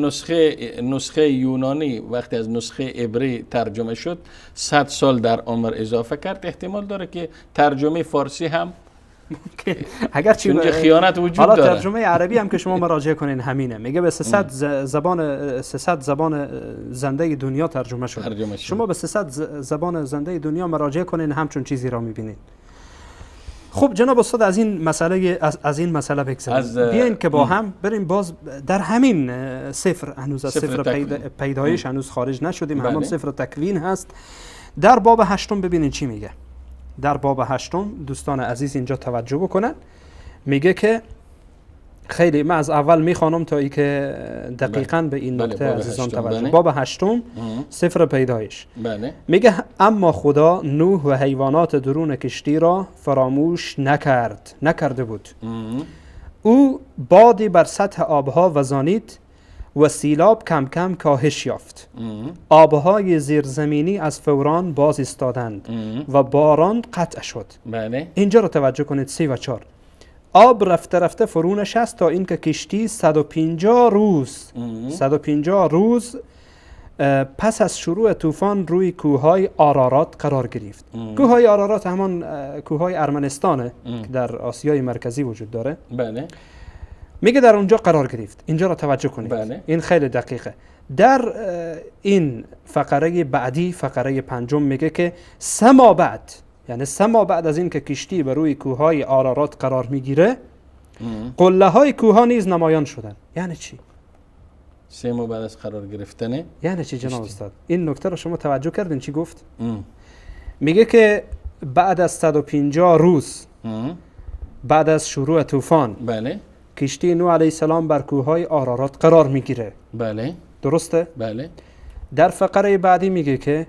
نسخه یونانی وقتی از نسخه عبری ترجمه شد 100 سال در عمر اضافه کرد. احتمال داره که ترجمه فارسی هم اگر چون خیانت وجود داره. حالا ترجمه عربی هم که شما مراجعه کنین همینه، میگه به 300 زبان 300 زبان زنده دنیا ترجمه شده. شما به 300 زبان زنده دنیا مراجعه کنین همچون چیزی را میبینین. خب جناب استاد از این مسئله از این مسئله بگذریم، بیاین که با هم بریم باز در همین سفر، هنوز از سفر پیدایش هنوز خارج نشدیم. بله. همان سفر تکوین هست. در باب هشتم ببینین چی میگه. در باب هشتم دوستان عزیز اینجا توجه بکنن، میگه که خیلی من از اول میخوانم تا ای که دقیقاً به این نکته عزیزان توجه. بله. باب هشتم سفر پیدایش. بله. میگه اما خدا نوح و حیوانات درون کشتی را فراموش نکرده بود. او بادی بر سطح آبها وزانید و سیلاب کم کم کاهش یافت. آبهای زیرزمینی از فوران باز ایستادند و باران قطع شد. بله. اینجا رو توجه کنید 3 و 4. آب رفته رفته فرو نشست تا اینکه کشتی 150 روز 150 روز پس از شروع طوفان روی کوههای آرارات قرار گرفت. کوههای آرارات همان کوههای ارمنستانه که در آسیای مرکزی وجود داره. بله. میگه در اونجا قرار گرفت. اینجا را توجه کنید. بله. این خیلی دقیقه. در این فقره بعدی، فقره پنجم، میگه که 3 ماه بعد، یعنی 3 ماه بعد از این که کشتی بر روی کوههای آرارات قرار میگیره، قله های کوه ها نیز نمایان شدن. یعنی چی؟ 3 ماه بعد از قرار گرفتن. یعنی چی جناب استاد؟ این نکته رو شما توجه کردین چی گفت؟ میگه که بعد از 150 روز بعد از شروع طوفان، بله، کشتی نوح علیه السلام بر کوههای آرارات قرار میگیره. بله. درسته؟ بله. در فقره بعدی میگه که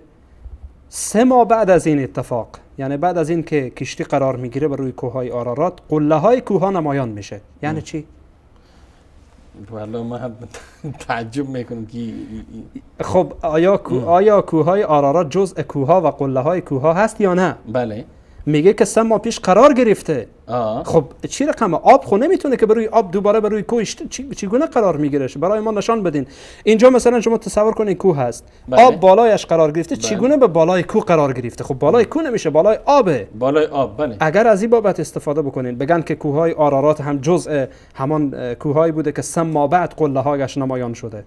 3 ماه بعد از این اتفاق، یعنی بعد از این که کشتی قرار میگیره بر روی کوههای آرارات، قله های کوه ها نمایان میشه. یعنی چی؟ والله من تعجب میکنم که خب آیا کوههای آرارات جزء کوه ها و قله های کوه ها هست یا نه؟ بله. میگه که 3 ماه پیش قرار گرفته. خب چی رقم آب خو نمیتونه که بروی آب دوباره بروی کوه چگونه قرار میگیره؟ برای ما نشان بدین. اینجا مثلا شما تصور کنین کوه هست. بله. آب بالایش قرار گرفته. بله. چگونه به بالای کوه قرار گرفته؟ خب بالای کوه نمیشه، بالای آبه. بالای آب. بله. اگر از این بابت استفاده بکنین، بگن که کوههای آرارات هم جزء همان کوههایی بوده که 3 ماه بعد قله هایش نمایان شده.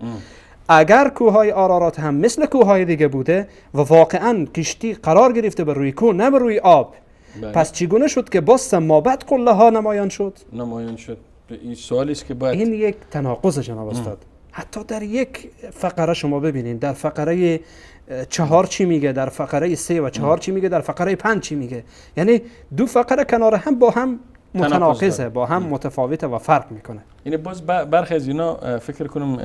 اگر کوههای آرارات هم مثل کوههای دیگه بوده و واقعا کشتی قرار گرفته بر روی کوه نه بر روی آب، بله. پس چگونه شد که باز 3 ماه بعد قله ها نمایان شد؟ نمایان شد. این سوالی است که باید، این یک تناقض جناب استاد. حتی در یک فقره شما ببینید، در فقره 4 چی میگه، در فقره 3 و 4 چی میگه، در فقره 5 چی میگه. یعنی دو فقره کنار هم با هم متناقضه، با هم متفاوته و فرق میکنه. یعنی باز برخی از اینا فکر کنم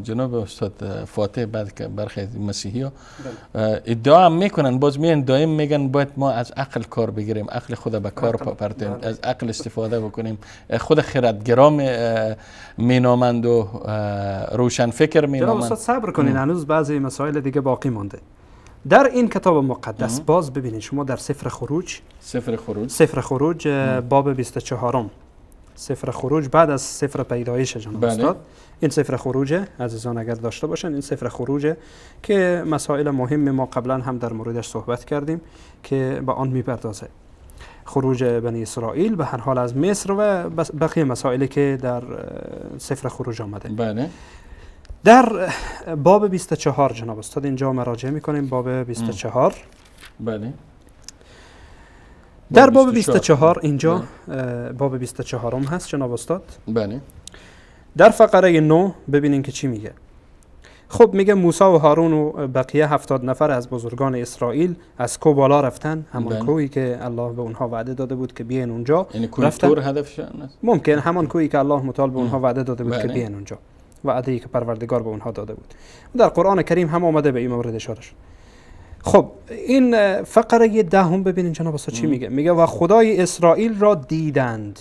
جناب استاد فاتح، برخی از مسیحی ها ادعا هم میکنن، باز میان دائم میگن باید ما از عقل کار بگیریم، عقل خود به کار پرتیم، از عقل استفاده بکنیم، خود خردگرام مینامند و روشن فکر مینامند. جناب استاد صبر کنین، هنوز بعضی مسائل دیگه باقی مانده. در این کتاب مقدس باز ببینید شما در سفر خروج، سفر خروج باب 24، سفر خروج بعد از سفر پیدایش جناب استاد. این سفر خروج عزیزان اگر داشته باشن، این سفر خروج که مسائل مهم ما قبلا هم در موردش صحبت کردیم که با آن میپردازه، خروج بنی اسرائیل به هر حال از مصر و بقیه مسائلی که در سفر خروج آمده. بله. در باب 24 جناب استاد اینجا مراجعه میکنیم، باب 24. بله. در باب 24 اینجا باب 24 هست جناب استاد. بله. در فقره 9 ببینین که چی میگه. خب میگه موسی و هارون و بقیه 70 نفر از بزرگان اسرائیل از کوه بالا رفتن، همان کوهی که الله به اونها وعده داده بود که بیاین اونجا. یعنی کوه تور هدفشان است؟ ممکن همان کوهی که الله متعال به اونها وعده داده بود که بیاین اونجا، وعده ای که پروردگار به اونها داده بود. در قرآن کریم هم آمده به این مورد اشاره شد. خب این فقره 10 ببینین جناب استاد چی میگه. میگه و خدای اسرائیل را دیدند.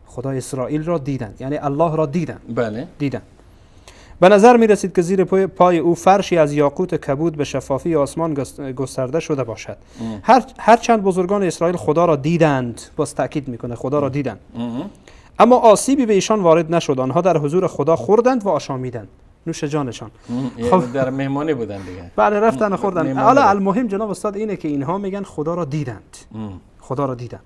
خدای اسرائیل را دیدند، یعنی الله را دیدند. بله. دیدند. به نظر می رسید که زیر پای او فرشی از یاقوت کبود به شفافی آسمان گسترده شده باشد. هرچند بزرگان اسرائیل خدا را دیدند، باز تاکید میکنه خدا را دیدند، اما آسیبی به ایشان وارد نشد. آنها در حضور خدا خوردند و آشامیدند. نوش جانشان. خب در مهمانی بودن دیگه. بله رفتن و خوردن. حالا المهم جناب استاد اینه که اینها میگن خدا را دیدند. خدا را دیدند.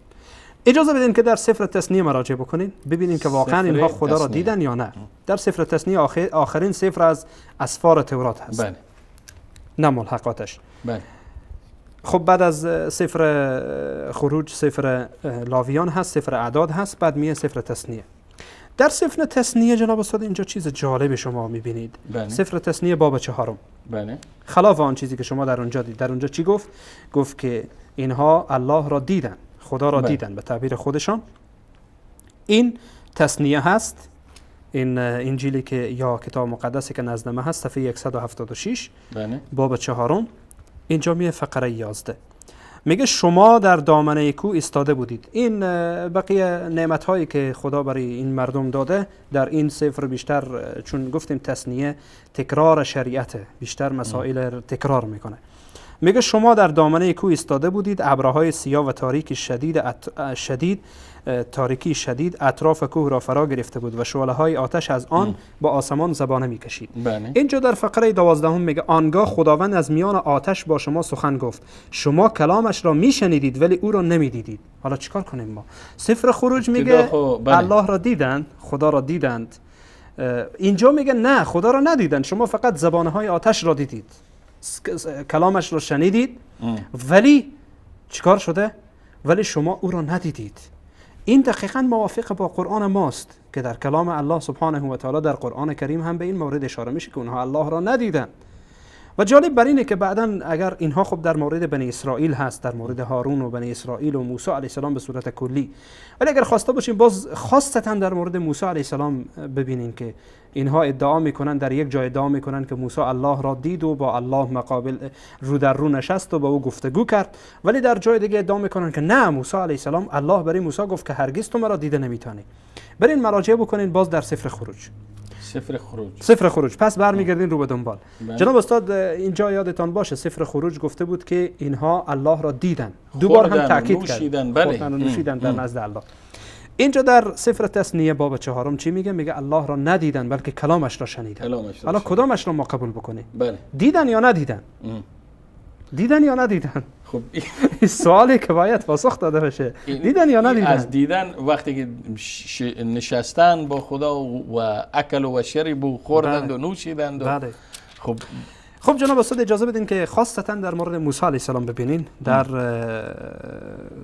اجازه بدین که در سفر تثنیه مراجعه بکنین، ببینیم که واقعا اینها خدا را دیدن یا نه. در سفر تثنیه آخرین سفر از اسفار تورات هست. بله. نه ملحقاتش. بله. خب بعد از سفر خروج سفر لاویان هست، سفر اعداد هست، بعد میه سفر تثنیه. در سفر تثنیه جناب استاد اینجا چیز جالب شما میبینید. بله. سفر تثنیه باب 4. بله. خلاف آن چیزی که شما در اونجا دید. در اونجا چی گفت؟ گفت که اینها الله را دیدن، خدا را دیدن به تعبیر خودشان. این تثنیه هست، این انجیلی که یا کتاب مقدسی که نزد ما هست، صفحه 176. بله. باب 4. اینجا میه فقره 11 میگه شما در دامنه کوه ایستاده بودید. این بقیه نعمت هایی که خدا برای این مردم داده در این سفر بیشتر، چون گفتیم تثنیه تکرار شریعته، بیشتر مسائل تکرار میکنه. میگه شما در دامنه کوه ایستاده بودید، ابرهای سیاه و تاریکی شدید اطراف کوه را فرا گرفته بود و شعله های آتش از آن با آسمان زبانه میکشید. بله. اینجا در فقره 12 میگه آنگاه خداوند از میان آتش با شما سخن گفت، شما کلامش را میشنیدید ولی او را نمیدیدید. حالا چیکار کنیم ما؟ سفر خروج میگه بله. الله را دیدند، خدا را دیدند. اینجا میگه نه، خدا را ندیدند، شما فقط زبانه های آتش را دیدید، کلامش را شنیدید، ولی چیکار شده؟ ولی شما او را ندیدید. این دقیقاً موافق با قرآن ماست که در کلام الله سبحانه و تعالی در قرآن کریم هم به این مورد اشاره میشه که اونها الله را ندیدند. و جالب بر اینه که بعداً اگر اینها خب در مورد بنی اسرائیل هست، در مورد هارون و بنی اسرائیل و موسی علیه السلام به صورت کلی، ولی اگر خواسته باشیم باز خاصتا در مورد موسی علیه السلام ببینیم که اینها ادعا میکنن، در یک جای ادعا میکنن که موسی الله را دید و با الله مقابل رو در رو نشست و با او گفتگو کرد، ولی در جای دیگه ادعا میکنن که نه، موسی علیه السلام الله برای موسی گفت که هرگز تو مرا دیده نمیتونی. برین مراجعه بکنین باز در سفر خروج. سفر خروج. پس برمیگردین رو به دنبال. جناب استاد اینجا یادتان باشه سفر خروج گفته بود که اینها الله را دیدن، دوبار هم تاکید کرد، بله، نوشیدن در نزد الله. اینجا در سفر تثنیه باب 4 چی میگه؟ میگه الله را ندیدن بلکه کلامش را شنیدن. حالا کدامش را ما قبول بکنیم؟ بله. دیدن یا ندیدن؟ دیدن یا ندیدن؟ خب این سوالی که باید پاسخ داده بشه. دیدن یا ندیدن؟ از دیدن وقتی که نشستن با خدا و اکل و شرب و خوردند و نوشیدند. بله. خب جناب استاد اجازه بدین که خاصتا در مورد موسی علیه السلام ببینین در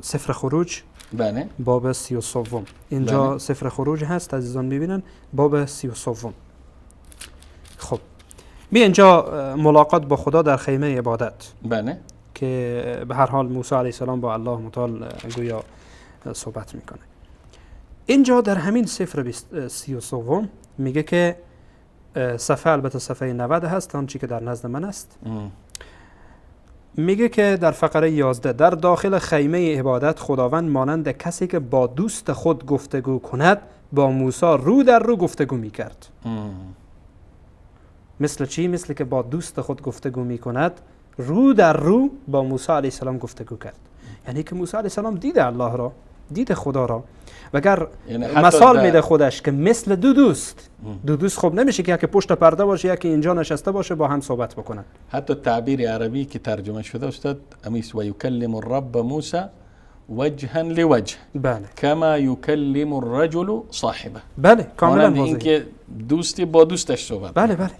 سفر خروج. بله. باب 33. اینجا بله. سفر خروج هست، عزیزان میبینن، باب 33. خب می اینجا ملاقات با خدا در خیمه عبادت. بله. که به هر حال موسی علیه السلام با الله متعال گویا صحبت میکنه. اینجا در همین سفر 33 میگه که صفحه، البته صفحه 90 هست، آنچه که در نزد من است. میگه که در فقره 11 در داخل خیمه عبادت خداوند مانند کسی که با دوست خود گفتگو کند با موسی رو در رو گفتگو میکرد. مثل چی؟ مثل که با دوست خود گفتگو میکند رو در رو با موسی علیه السلام گفتگو کرد. یعنی که موسی علیه السلام دید الله را، دید خدا را. وگر یعنی مثال میده خودش که مثل دو دوست. دو دوست خب نمیشه که یکی پشت پرده باشه یکی اینجا نشسته باشه با هم صحبت بکنن. حتی تعبیر عربی که ترجمه شده استاد امیس و یکلم الرب موسی وجها لوجه. بله. کما یکلم الرجل صاحبه. بله کاملا واضحه. اینکه دوستی با دوستش صحبت. بله بله.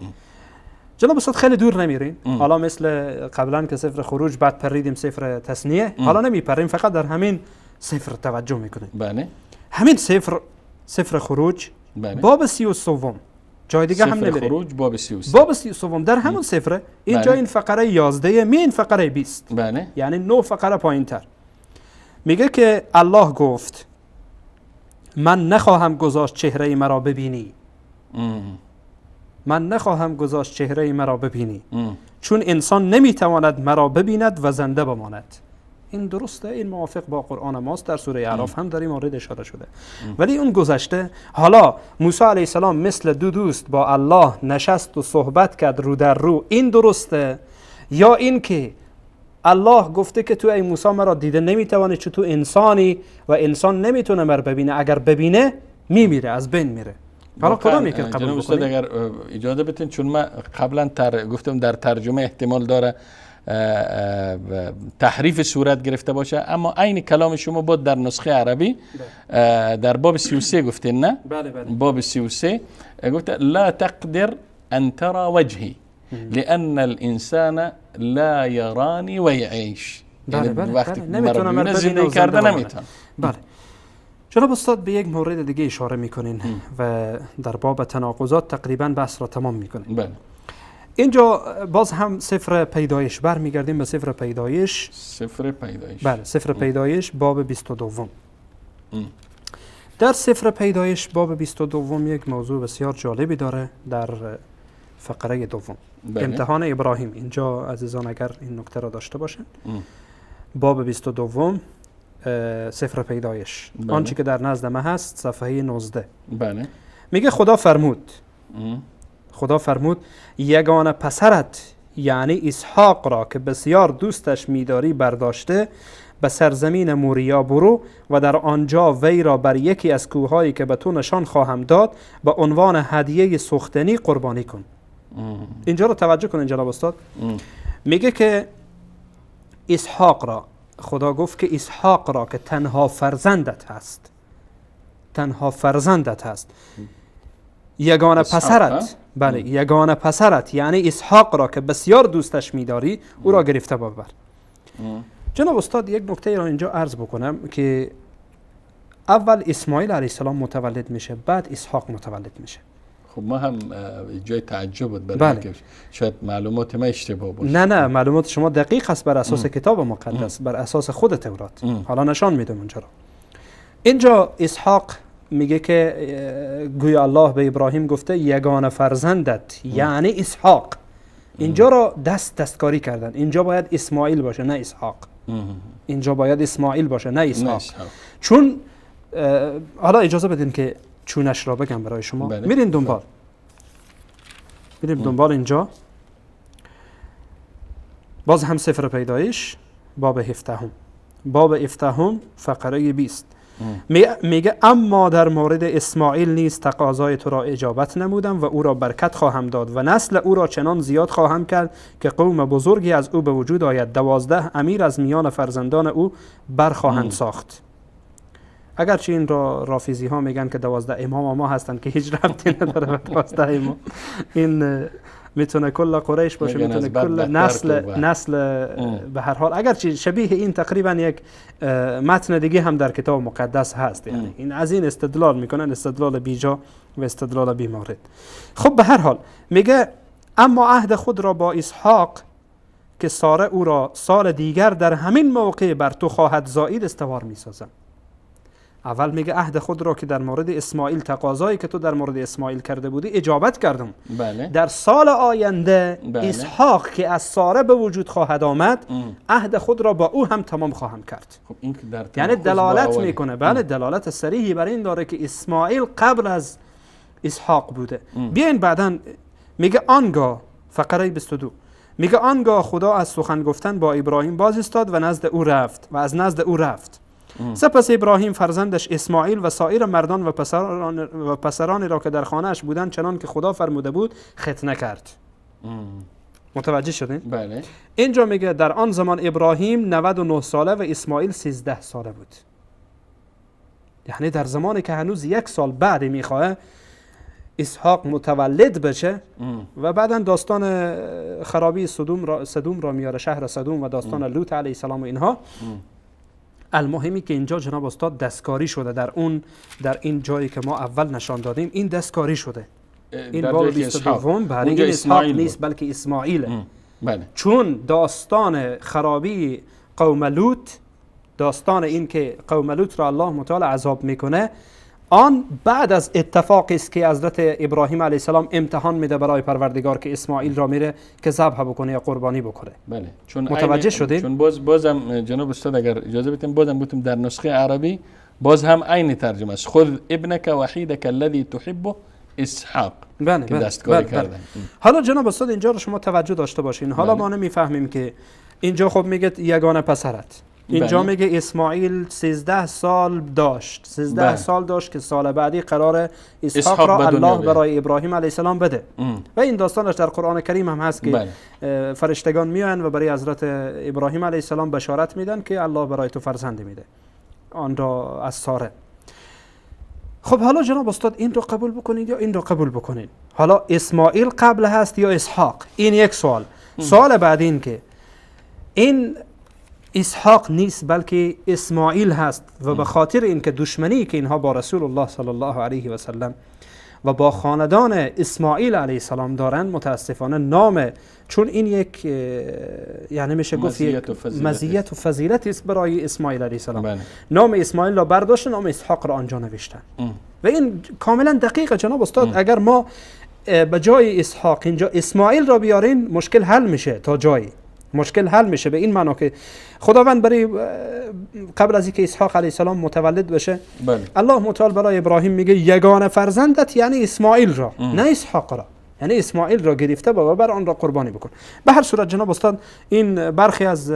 جناب استاد خیلی دور نمیرین. حالا مثل قبلا که سفر خروج بعد پریدیم سفر تثنیه، حالا نمیپریم، فقط در همین سفر توجه میکنیم. بله. همین سفر، سفر خروج. بله. باب 33، جای دیگه هم نمیریم. سفر خروج باب 33. باب 33 در همون سفر اینجا. بله. این فقره 11 می این فقره 20. بله. یعنی 9 فقره پایین تر میگه که الله گفت من نخواهم گذاشت چهره مرا ببینی. من نخواهم گذاشت چهره مرا ببینی چون انسان نمیتواند مرا ببیند و زنده بماند. این درسته، این موافق با قرآن ماست، در سوره اعراف هم در این مورد اشاره شده. ولی اون گذشته. حالا موسی علیه السلام مثل دو دوست با الله نشست و صحبت کرد رو در رو، این درسته؟ یا این که الله گفته که تو ای موسی مرا دیده نمیتوانی چون تو انسانی و انسان نمیتونه مرا ببینه، اگر ببینه میمیره، از بین میره. حالا کدام یکی قبول بکنیم؟ اگر اجازه بدین، چون من قبلا گفتم در ترجمه احتمال داره تحریف صورت گرفته باشه، اما عین کلام شما بود در نسخه عربی. در باب 33 گفتین نه؟ بله بله. باب 33 گفته لا تقدر ان ترى وجهي لان الانسان لا يراني ويعيش. بله بله. وقتی نمیتونه مرا زندگی کرده نمیتونه. بله. جناب استاد به یک مورد دیگه اشاره میکنین و در باب تناقضات تقریبا بحث را تمام میکنین. بله. اینجا باز هم سفر پیدایش برمیگردیم به سفر پیدایش. سفر پیدایش. بله، سفر پیدایش باب 22. در سفر پیدایش باب 22 یک موضوع بسیار جالبی داره در فقره دوم. بله. امتحان ابراهیم. اینجا عزیزان اگر این نکته را داشته باشن، باب 22 سفر پیدایش. بله. آنچه که در نزد ما هست صفحه 19. بله. میگه خدا فرمود، خدا فرمود یگانه پسرت یعنی اسحاق را که بسیار دوستش می‌داری برداشته به سرزمین موریا برو و در آنجا وی را بر یکی از کوههایی که به تو نشان خواهم داد به عنوان هدیه سوختنی قربانی کن. اینجا رو توجه کنین جناب استاد. میگه که اسحاق را، خدا گفت که اسحاق را که تنها فرزندت هست، تنها فرزندت هست، یگانه پسرت، بله یگانه پسرت یعنی اسحاق را که بسیار دوستش میداری او را گرفته ببر. جناب استاد یک نکته را اینجا عرض بکنم که اول اسماعیل علیه السلام متولد میشه، بعد اسحاق متولد میشه. خب ما هم جای تعجب بود برای که شاید معلومات ما اشتباه باشه. نه نه، معلومات شما دقیق است بر اساس کتاب مقدس، بر اساس خود تورات. حالا نشان میدم اونجا را. اینجا اسحاق میگه که گویا الله به ابراهیم گفته یگانه فرزندت یعنی اسحاق. اینجا را دستکاری کردن. اینجا باید اسماعیل باشه نه اسحاق. اینجا باید اسماعیل باشه نه اسحاق. چون حالا اجازه بدین که چونش را بگم برای شما. بله. میریم دنبال، میریم دنبال. اینجا باز هم سفر پیدایش باب 17، باب 17 فقره 20 میگه اما در مورد اسماعیل نیز تقاضای تو را اجابت نمودم و او را برکت خواهم داد و نسل او را چنان زیاد خواهم کرد که قوم بزرگی از او به وجود آید، 12 امیر از میان فرزندان او برخواهند ساخت. اگرچه این را رافضی ها میگن که 12 امام ما هستند که هیچ ربطی نداره به 12 امام. این میتونه کل قریش باشه، میتونه کل نسل به هر حال. اگرچه شبیه این تقریبا یک متن دیگه هم در کتاب مقدس هست، یعنی این از این استدلال میکنن، استدلال بیجا و استدلال بیمورد. خب به هر حال میگه اما عهد خود را با اسحاق که ساره او را سال دیگر در همین موقع بر تو خواهد زایید استوار میسازم. اول میگه عهد خود را که در مورد اسماعیل، تقاضایی که تو در مورد اسماعیل کرده بودی اجابت کردم. بله. در سال آینده بله. اسحاق که از ساره به وجود خواهد آمد عهد خود را با او هم تمام خواهم کرد. خب این که در یعنی دلالت میکنه، بله دلالت صریحی بر این داره که اسماعیل قبل از اسحاق بوده. بیاین بعداً میگه آنگاه، فقره 22 میگه آنگاه خدا از سخن گفتن با ابراهیم باز ایستاد و نزد او رفت و از نزد او رفت. سپس ابراهیم فرزندش اسماعیل و سایر مردان و پسران را که در خانه‌اش بودند چنان که خدا فرموده بود ختنه کرد. متوجه شدین؟ بله. اینجا میگه در آن زمان ابراهیم 99 ساله و اسماعیل 13 ساله بود. یعنی در زمانی که هنوز یک سال بعد میخواه اسحاق متولد بشه و بعدا داستان خرابی صدوم را میاره، شهر صدوم و داستان لوط علیه السلام و اینها. المهمی که اینجا جناب استاد دستکاری شده در اون، در این جایی که ما اول نشان دادیم این دستکاری شده. این باب 22 برای این اسحاق نیست بلکه اسماعیل. بله. چون داستان خرابی قوم لوط، داستان این که قوم لوط را الله متعال عذاب میکنه، آن بعد از اتفاقی است که حضرت ابراهیم علیه السلام امتحان میده برای پروردگار که اسماعیل را میره که ذبح بکنه یا قربانی بکنه. بله. چون متوجه شدید؟ چون بازم جناب استاد اگر اجازه بدیم بازم گفتم در نسخه عربی باز هم عین ترجمه است، خذ ابنک وحیدک الذی تحبه اسحاق. بله که دستکاری کردن. حالا جناب استاد اینجا رو شما توجه داشته باشین. حالا ما نمیفهمیم که اینجا خب میگه یگانه پسرت، اینجا میگه اسماعیل 13 سال داشت، 13 سال داشت که سال بعدی قرار اسحاق را الله برای ابراهیم علیه السلام بده. و این داستانش در قرآن کریم هم هست که فرشتگان میان و برای حضرت ابراهیم علیه السلام بشارت میدن که الله برای تو فرزند میده، آن را از ساره. خب حالا جناب استاد این رو قبول بکنید یا این رو قبول بکنید؟ حالا اسماعیل قبل هست یا اسحاق؟ این یک سوال. سوال بعد این که این اسحاق نیست بلکه اسماعیل هست و به خاطر اینکه دشمنی که اینها با رسول الله صلی الله علیه و سلم و با خاندان اسماعیل علیه السلام دارند، متاسفانه نام، چون این یک یعنی میشه گفت یک مزیت و فضیلت است برای اسماعیل علیه السلام. بله. نام اسماعیل را برداشتن، نام اسحاق را آنجا نوشتن. و این کاملا دقیقه جناب استاد. اگر ما به جای اسحاق اینجا اسماعیل را بیارین مشکل حل میشه، تا جایی مشکل حل میشه، به این معنا که خداوند برای قبل از اینکه اسحاق علیه السلام متولد بشه، بله، الله متعال برای ابراهیم میگه یگانه فرزندت یعنی اسماعیل را، نه اسحاق را. یعنی اسماعیل را گرفته و بر آن را قربانی بکن. به هر صورت جناب استاد، این برخی از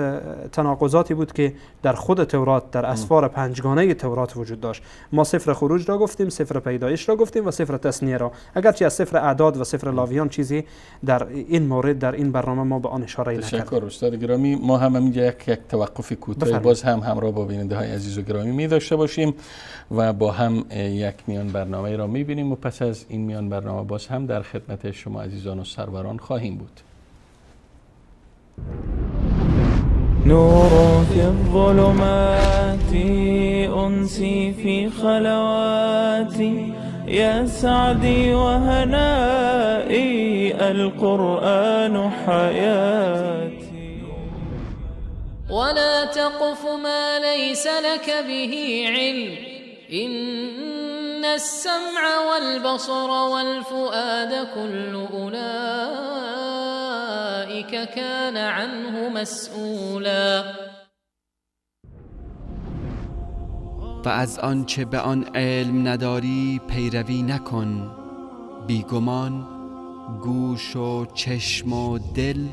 تناقضاتی بود که در خود تورات، در اسفار پنجگانه تورات وجود داشت. ما سفر خروج را گفتیم، سفر پیدایش را گفتیم و سفر تثنیه را، اگرچه از سفر اعداد و سفر لاویان چیزی در این مورد در این برنامه ما به آن اشاره نکردیم. تشکر استاد گرامی. ما هم اینجا یک توقف کوتاه باز هم همراه با بیننده های عزیز و گرامی می داشته باشیم و با هم یک میان برنامه را می بینیم و پس از این میان برنامه باز هم در خدمت شما عزیزان و سروران خواهیم بود. نور في الظلمات أنسي في خلواتي يا سعدي وهنائي القرآن حياتي. ولا تقف ما ليس لك به علم إن السمع والبصر والفؤاد كل أولئك كان عنه مسؤولا. و از آنچه به آن علم نداری پیروی نکن، بیگمان گوش و چشم و دل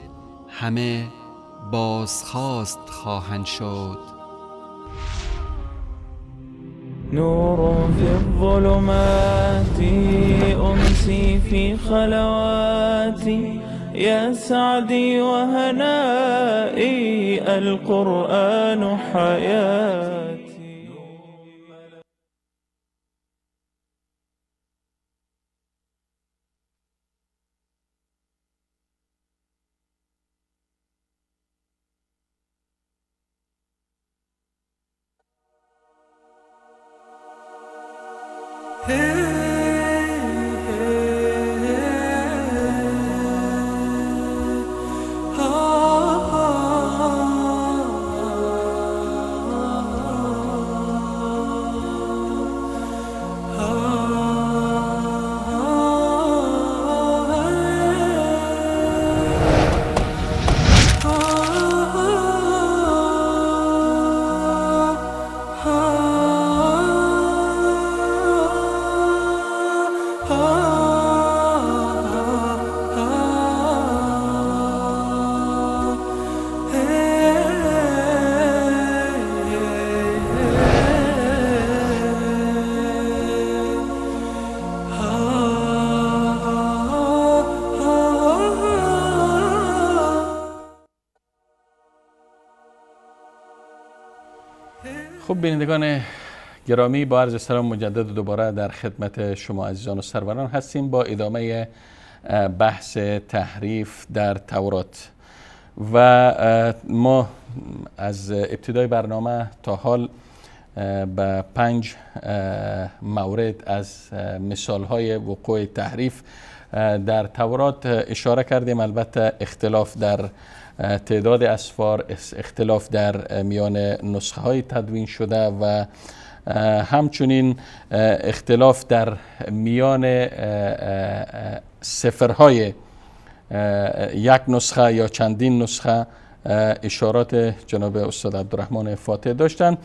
همه بازخواست خواهند شد. نور في الظلمات أمسي في خلواتي يا سعدي وهنائي القرآن حياتي. خب بینندگان گرامی، با عرض سلام مجدد دوباره در خدمت شما عزیزان و سروران هستیم با ادامه بحث تحریف در تورات. و ما از ابتدای برنامه تا حال به 5 مورد از مثال‌های وقوع تحریف در تورات اشاره کردیم. البته اختلاف در تعداد اسفار، اختلاف در میان نسخه های تدوین شده و همچنین اختلاف در میان سفرهای یک نسخه یا چندین نسخه اشارات جناب استاد عبدالرحمن فاتح داشتند.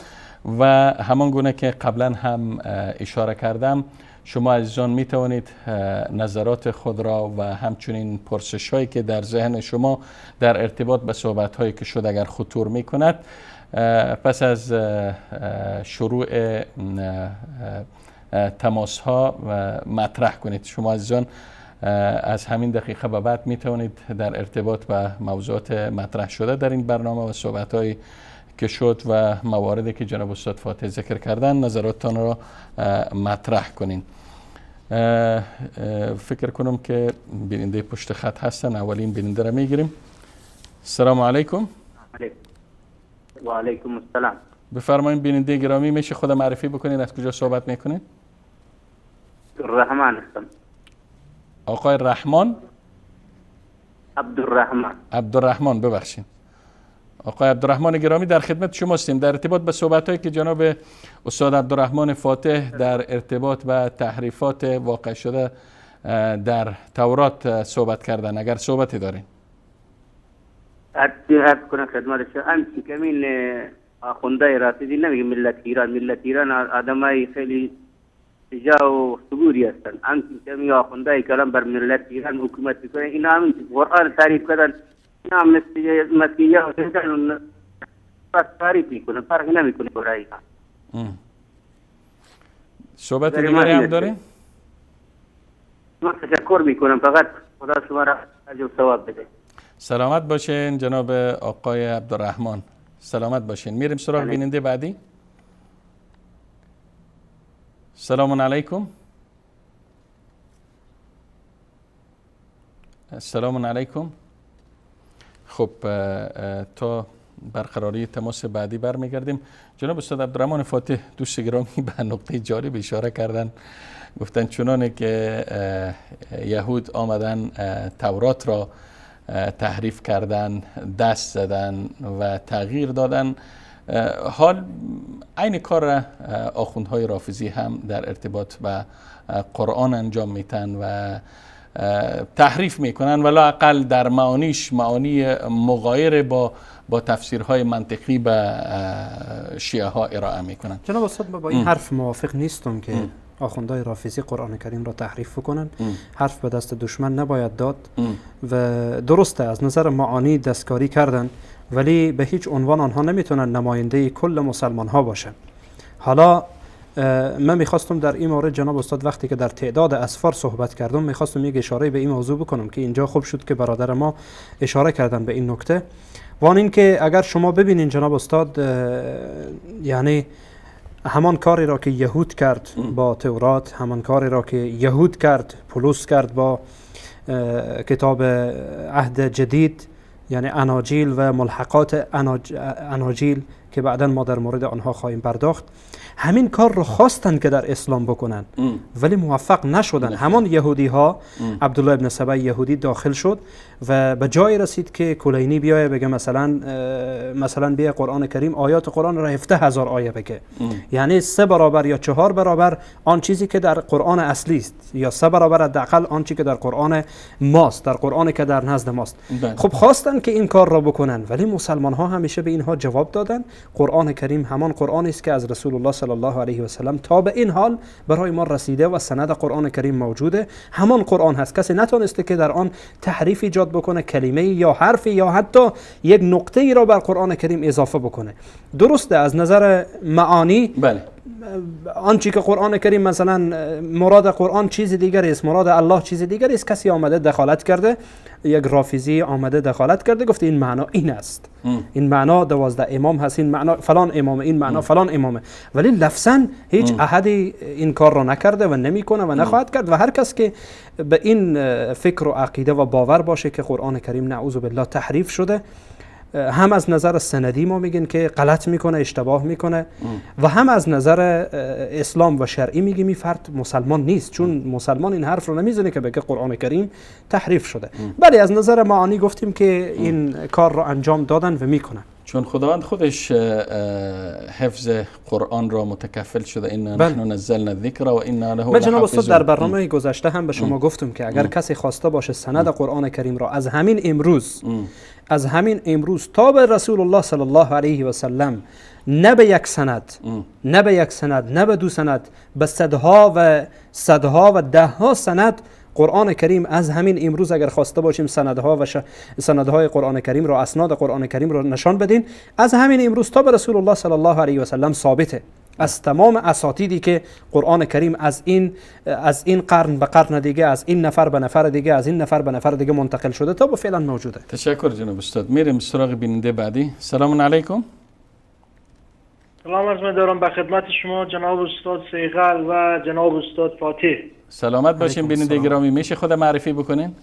و همان گونه که قبلا هم اشاره کردم، شما عزیزان می توانید نظرات خود را و همچنین پرسش هایی که در ذهن شما در ارتباط به صحبت هایی که شد اگر خطور می کند، پس از شروع تماس ها مطرح کنید. شما عزیزان از همین دقیقه به بعد می توانید در ارتباط با موضوعات مطرح شده در این برنامه و صحبت های که شد و مواردی که جناب استاد فاتح ذکر کردن نظراتتان را مطرح کنین. فکر کنم که بیننده پشت خط هستن. اولین بیننده را میگیریم. السلام علیکم. و علیکم السلام. بفرمایید بیننده گرامی، میشه خود معرفی بکنین، از کجا صحبت میکنین؟ الرحمن هستم. آقای رحمان؟ عبدالرحمن. عبدالرحمن، ببخشید. آقای عبدالرحمن گرامی در خدمت شما هستیم در ارتباط به صحبت‌هایی که جناب استاد عبدالرحمن فاتح در ارتباط به تحریفات واقع شده در تورات صحبت کردن، اگر صحبتی دارین. عرض کنم خدمت شما، امسی کمین آخوندهای رافضی نمیگه ملت ایران، ملت ایران آدمای خیلی شجاع و صبوری هستن. همچین که آخوندهای کلام بر ملت ایران حکومت میکنن، اینا همین قرآن تعریف کردن، اینا هم مسیحی ها تعریف میکنن، فرق نمیکنه برای اینا. صحبت دیگری هم داریم؟ من تشکر میکنم، فقط خدا شما را اجر و ثواب بده. سلامت باشین جناب آقای عبدالرحمن، سلامت باشین. میریم سراغ بیننده بعدی. سلام علیکم. السلام علیکم. خب تا برقراری تماس بعدی برمیگردیم. جناب استاد عبدالرحمن فاتح دوست گرامی به نقطه جالب اشاره کردن، گفتن چنانه که یهود آمدن تورات را تحریف کردن، دست زدن و تغییر دادن، حال عین کار را آخوندهای رافضی هم در ارتباط با قرآن انجام میتن و تحریف میکنن، ولی اقل در معانیش معانی مغایر با تفسیرهای منطقی به شیعه ها ارائه میکنن. جناب استاد با این حرف موافق نیستم که آخوندهای رافضی قرآن کریم را تحریف کنن. حرف به دست دشمن نباید داد و درسته از نظر معانی دستکاری کردن، ولی به هیچ عنوان آنها نمیتونن نماینده کل مسلمان ها باشن. حالا من میخواستم در این مورد جناب استاد وقتی که در تعداد اسفار صحبت کردم میخواستم یک اشاره به این موضوع بکنم که اینجا خوب شد که برادر ما اشاره کردن به این نکته، و آن این که اگر شما ببینین جناب استاد، یعنی همان کاری را که یهود کرد با تورات، همان کاری را که یهود کرد پولس کرد با کتاب عهد جدید، یعنی اناجیل و ملحقات اناجیل که بعدا ما در مورد آنها خواهیم پرداخت، همین کار رو خواستند که در اسلام بکنن ولی موفق نشدن. همان یهودی ها، عبدالله ابن سبا یهودی داخل شد و به جای رسید که کلینی بیایه بگه مثلا بیا قرآن کریم آیات قرآن را 17,000 آیه بگه، یعنی 3 برابر یا 4 برابر آن چیزی که در قرآن اصلی است، یا 3 برابر حداقل آن چیزی که در قرآن ماست، در قرآن که در نزد ماست. خب خواستن که این کار را بکنن ولی مسلمان ها همیشه به اینها جواب دادن. قرآن کریم همان قرآنی است که از رسول الله صلی الله علیه و سلم تا به این حال برای ما رسیده و سند قرآن کریم موجوده، همان قرآن هست. کسی نتونسته که در آن تحریف ایجاد بکنه، کلمه یا حرفی یا حتی یک نقطه ای را بر قرآن کریم اضافه بکنه. درسته از نظر معانی بله، آنچه که قرآن کریم مثلا مراد قرآن چیز دیگری است، مراد الله چیز دیگری است، کسی آمده دخالت کرده، یک رافضی آمده دخالت کرده گفته این معنا این است، این معنا 12 امام هست، این معنا فلان امامه، این معنا فلان امامه، ولی لفظا هیچ احدی این کار را نکرده و نمیکنه و نخواهد کرد. و هر کس که به این فکر و عقیده و باور باشه که قرآن کریم نعوذ بالله تحریف شده، هم از نظر سندی ما میگن که غلط میکنه، اشتباه میکنه، و هم از نظر اسلام و شرعی میگیم این فرد مسلمان نیست، چون مسلمان این حرف رو نمیزنه که بگه قرآن کریم تحریف شده. بله از نظر معانی گفتیم که این کار رو انجام دادن و میکنن، چون خداوند خودش حفظ قرآن را متکفل شده. انا نحن نزلنا الذکر و انا له لحافظون. من جناب استاد در برنامه گذشته هم به شما گفتم که اگر کسی خواسته باشه سند قرآن کریم را از همین امروز، از همین امروز تا به رسول الله صلی الله علیه و سلم، نه به یک سند، نه به یک سند، نه به دو سند، به صدها و صدها و ده ها سند قرآن کریم از همین امروز اگر خواسته باشیم سندها و سندهای قرآن کریم را، اسناد قرآن کریم را نشان بدین، از همین امروز تا به رسول الله صلی الله علیه و سلم ثابته، از تمام اساتیدی که قرآن کریم از این قرن به قرن دیگه، از این نفر به نفر دیگه، از این نفر به نفر دیگه منتقل شده تا به فعلا موجوده. تشکر جناب استاد. میریم سراغ بیننده بعدی. سلام علیکم. سلام عرض دارم به خدمت شما جناب استاد سیغل و جناب استاد فاتح. سلامت باشین بیننده گرامی. میشه خود معرفی بکنین؟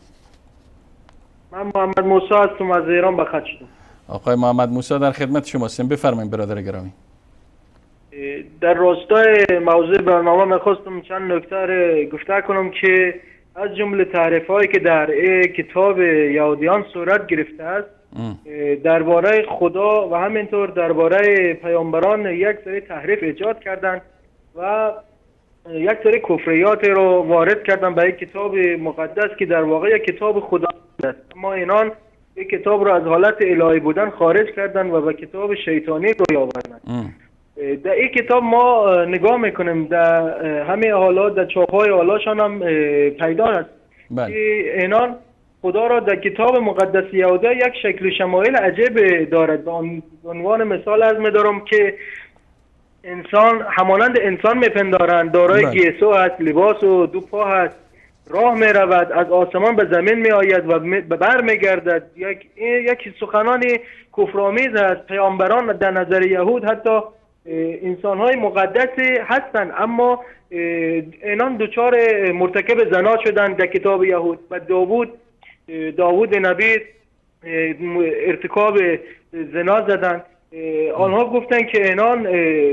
من محمد موسی هستم، از ایران به خط شدم. آقای محمد موسی در خدمت شما هستیم، بفرمایید برادر گرامی. در راستای موضوع برنامه میخواستم چند نکته را گفته کنم که از جمله تعریف هایی که در کتاب یهودیان صورت گرفته است درباره خدا و همینطور درباره پیامبران یک سری تحریف ایجاد کردند و یک سری کفریات رو وارد کردن به یک کتاب مقدس که در واقع یک کتاب خدا است، اما اینان یک کتاب رو از حالت الهی بودن خارج کردن و به کتاب شیطانی روی آوردن. در این کتاب ما نگاه میکنیم در همه حالات، در چاپ‌های حالاشان هم پیدا است. بله. که اینان خدا را در کتاب مقدس یهودا یک شکل و شمایل عجیب دارد. به عنوان مثال عرض می‌دارم که انسان همانند انسان میپندارند، دارای گیسو است، لباس و دو پا هست، راه می رود، از آسمان به زمین می آید و بر می گردد. یک سخنان کفرآمیز است. پیامبران در نظر یهود حتی انسان‌های مقدس هستند، اما اینان دچار مرتکب زنا شدند در کتاب یهود و داوود نبی ارتکاب زنا زدند. آنها گفتند که اینان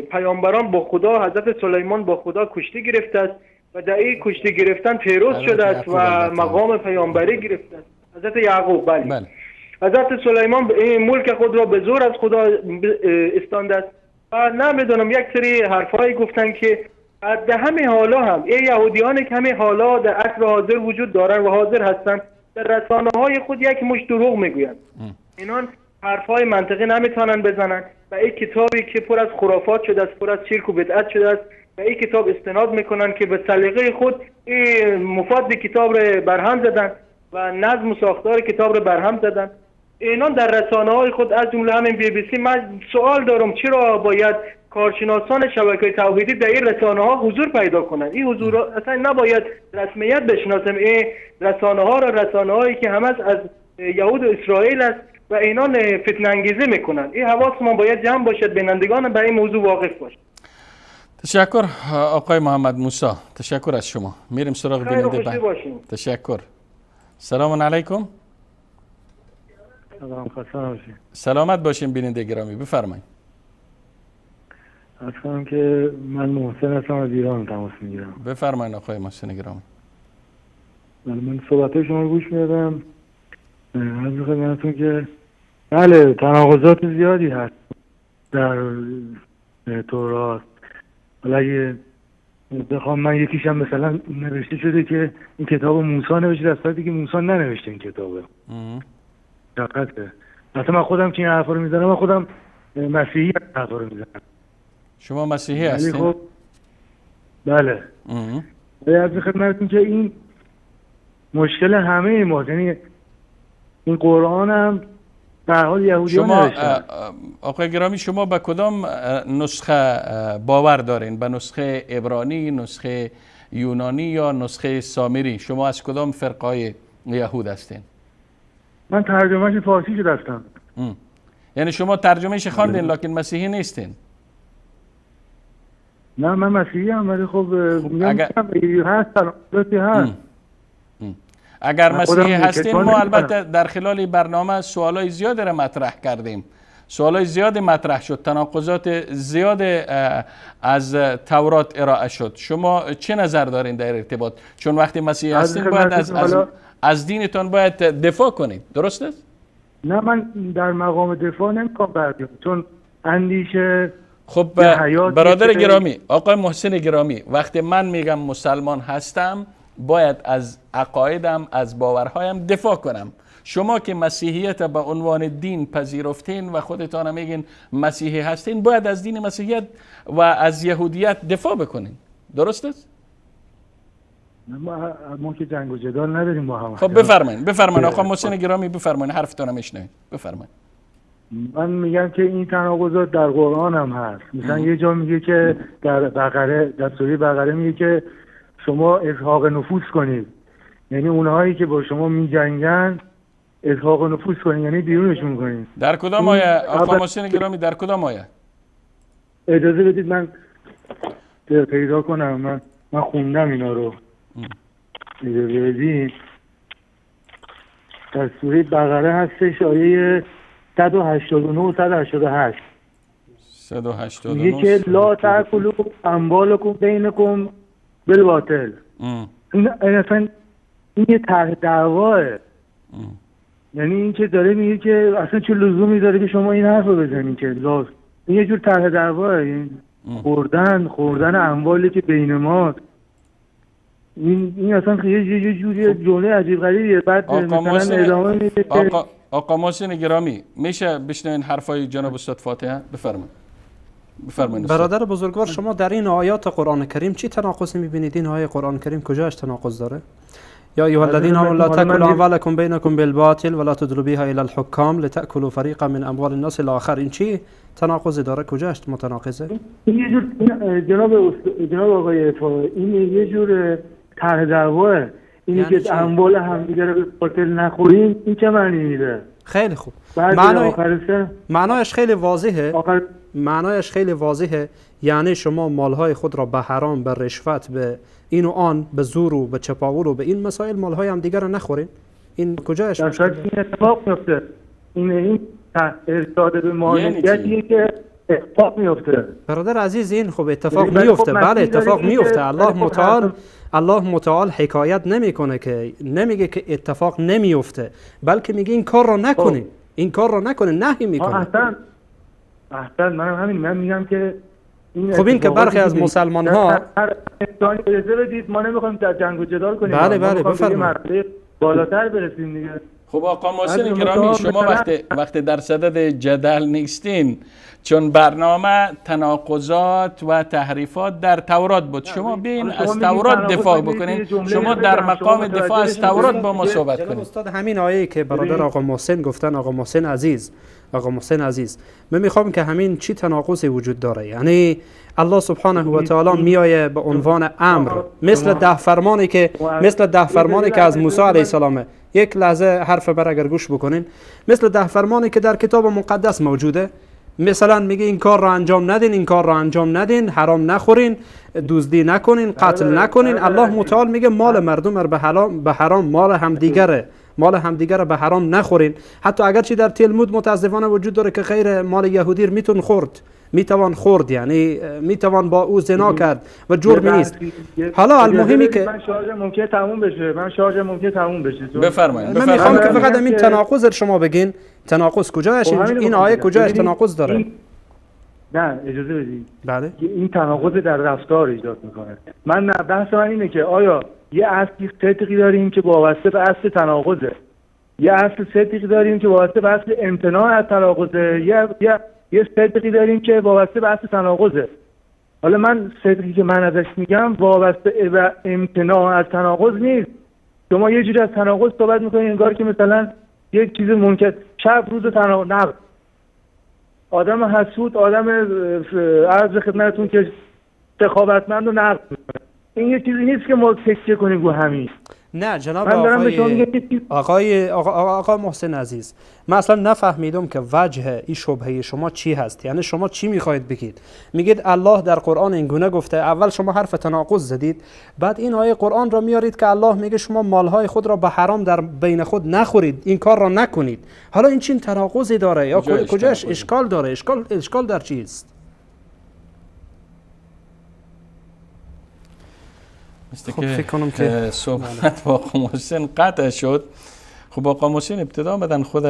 پیامبران با خدا، حضرت سلیمان با خدا کشتی گرفته است و در این کشتی گرفتن پیروز شده است و مقام پیامبری گرفته است. حضرت یعقوب، بله. حضرت سلیمان ملک خود را به زور از خدا استانده است. و نمیدونم یک سری حرفایی گفتن که در همه حالا هم ای یهودیان که همه حالا در عصر حاضر وجود دارن و حاضر هستند، در رسانه های خود یک مش دروغ میگویند. اینان حرفای منطقی نمیتونن بزنن و این کتابی که پر از خرافات شده است، پر از شرک و بدعت شده است، و این کتاب استناد میکنن که به سلیقه خود این مفاد کتاب را برهم زدن و نظم و ساختار کتاب را برهم زدن. اینان در رسانه های خود از جمله همین BBC، من سوال دارم چرا باید کارشناسان شبکه توحیدی در این رسانه ها حضور پیدا کنند؟ این حضور اصلا نباید رسمیت بشناسیم. این رسانه ها را رسانه هایی که همه از یهود و اسرائیل است و اینان فتنه انگیزی میکنند. این حواس ما باید جمع باشد، بینندگان به این موضوع واقف باشد. تشکر آقای محمد موسی، تشکر از شما. میریم سراغ بیننده بعد. تشکر. سلام علیکم. سلام، خسته نباشید. سلامت باشین بیننده گرامی، بفرمایید. عرض کنم که من محسن هستم، از ایران تماس میگیرم. بفرمایید آقای محسن گرامی. من صحبت‌های شما رو گوش میدادم. عرض خدمتتون که بله، تناقضات زیادی هست در تورات. حالا اگه بخوام من یکیشم مثلا نوشته شده که این کتاب موسی نوشته، در صورتی که موسی ننوشته این کتابه. دقیقاً. مثلا من خودم که این حرفا رو میزنم، من خودم مسیحی حرفا رو میزنم. شما مسیحی هستین؟ خب بله. عرض خدمتتون که این مشکل همه ماست، یعنی این قرآن هم به حال یهودیان شما آقای گرامی، شما به کدام نسخه باور دارین؟ به نسخه عبرانی، نسخه یونانی یا نسخه سامری؟ شما از کدام فرقای یهود هستین؟ من ترجمهش فارسی شده هستم. یعنی شما ترجمهش خواندین لکن مسیحی نیستین؟ نه من مسیحی هم، ولی خب اگر هست هست. اگر مسیحی هستین، ما البته در خلال برنامه سوالای زیاد را مطرح کردیم، سوالای زیاد مطرح شد، تناقضات زیاد از تورات ارائه شد. شما چه نظر دارین در ارتباط؟ چون وقتی مسیحی هستین باید از دینتان باید دفاع کنید، درست است؟ نه من در مقام دفاع نمیخوام بردیم، چون اندیشه. خب برادر گرامی، آقای محسن گرامی، وقتی من میگم مسلمان هستم باید از عقایدم، از باورهایم دفاع کنم. شما که مسیحیت به عنوان دین پذیرفتین و خودتان میگین مسیحی هستین، باید از دین مسیحیت و از یهودیت دفاع بکنین، درست است؟ ما که جنگ و جدال نداریم با هم. خب بفرمایید، بفرمایید آقا محسن گرامی، بفرمایید، حرفتون میشنویم، بفرمایید. من میگم که این تناقضات در قرآن هم هست. مثلا یه جا میگه که در بقره، در سوره بقره میگه که شما ازهاق نفوس کنید، یعنی اونهایی که با شما میجنگن ازهاق نفوس کنید، یعنی بیرونشون کنید. در کدام آیه آقا محسن گرامی؟ در کدام آیه؟ اجازه بدید من پیدا کنم. من خوندم اینا رو. اجازه بدید. در سوره بقره هستش، آیه 189 و 188. 189 میگه که لا تاکلوا اموالکم بینکم بالباطل. این اصلا این یه طرح دعواه. یعنی این که داره میگه که اصلا چه لزومی داره که شما این حرف رو بزنین که لازم. این یه جور طرح دعواه، یعنی خوردن اموالی که بین ما. این اصلا یه جوری جمله عجیب غریبیه. بعد مثلا ادامه میده آقا محسن گرامی، میشه بشنوین حرفای جناب استاد فاتحه؟ بفرمایید. بفرمایید برادر بزرگوار، شما در این آیات قرآن کریم چی تناقضی میبینید؟ این آیه قرآن کریم کجاش تناقض داره؟ یا ایها الذین آمنوا لا تاکلوا اموالکم بینکم بالباطل ولا تدلوا بها الی الحکام لتاکلوا فریقا من اموال الناس الی آخر. این چی تناقضی داره؟ کجاش متناقضه؟ این یه جور جناب آقای این یه جور طرح دعواه، اینی که اموال همدیگه رو به باطل نخوریم، این چه معنی میده؟ خیلی خوب، معنایش خیلی واضحه. معنایش خیلی واضحه، یعنی شما مالهای خود را به حرام، به رشوت، به این و آن، به زور و به چپاول و به این مسائل مالهای هم دیگر را نخورین. این کجایش در صورتی این اتفاق میفته؟ این ارشاد به مالکیتیه که اتفاق میفته. برادر عزیز، این خب اتفاق میفته. بله اتفاق میفته. الله متعال حکایت نمیکنه که نمیگه که اتفاق نمیفته، بلکه میگه این کار را نکنین، این کار را نکنین، نهی میکنه. احسن، منم همین، من میگم که این خب این که برخی از مسلمان ها اجازه بدید، ما نمیخوایم در جنگ و جدال کنیم. بله بله بفرمایید، بالاتر برسیم دیگه. خب آقا محسن گرامی، شما وقتی در صدد جدل نیستین، چون برنامه تناقضات و تحریفات در تورات بود، شما بیاین از تورات دفاع بکنین. شما در مقام دفاع از تورات با ما صحبت کنید. استاد، همین آیه که برادر آقا محسن گفتن، آقا محسن عزیز، من میخوام که همین چی تناقضی وجود داره. یعنی الله سبحانه و تعالی میایه به عنوان امر، مثل ده فرمانی که از موسی علیه السلام. یک لحظه حرف بر اگر گوش بکنین، مثل 10 فرمانی که در کتاب مقدس موجوده، مثلا میگه این کار را انجام ندین، این کار را انجام ندین، حرام نخورین، دزدی نکنین، قتل نکنین. الله متعال میگه مال مردم را به حرام، مال همدیگره به حرام نخورین. حتی اگرچه در تلمود متاسفانه وجود داره که غیر مال یهودی رو میتوان خورد، یعنی میتوان با او زنا کرد و جرمی نیست. حالا المهمی که من شارژ ممکنه تموم بشه، بفرمایید. من میخوام که فقط همین تناقض رو شما بگین، تناقض کجایش؟ این آیه کجایش تناقض داره؟ نه اجازه بدید. بله، این تناقض در رفتار ایجاد میکنه. من بحث من اینه که آیا یه اصل صدقی داریم که وابسته به اصل تناقضه، یه اصل صدقی داریم که وابسته به اصل امتناع از تناقضه، یه صدقی داریم که وابسته به اصل تناقضه. حالا من صدقی که من ازش میگم وابسته به امتناع از تناقض نیست. شما یه جوری از تناقض صحبت میکنید انگار که مثلا یک چیز منکر، شب روز تناقض، نقد، آدم حسود، آدم عرض خدمتتون که سخاوتمند و نقد میکنه. این یه چیزی نیست که ما تکیه کنیم رو همین. نه جناب آقا محسن عزیز، من اصلا نفهمیدم که وجه این شبهه شما چی هست. یعنی شما چی میخواید بگید؟ میگید الله در قرآن این گونه گفته، اول شما حرف تناقض زدید، بعد این آیه قرآن را میارید که الله میگه شما مالهای خود را به حرام در بین خود نخورید، این کار را نکنید. حالا این چین تناقضی داره یا کجاش اشکال داره؟ اشکال در چیست؟ مثل که صحبت با آقا محسن قطع شد. خب آقا محسن ابتدا آمدن خود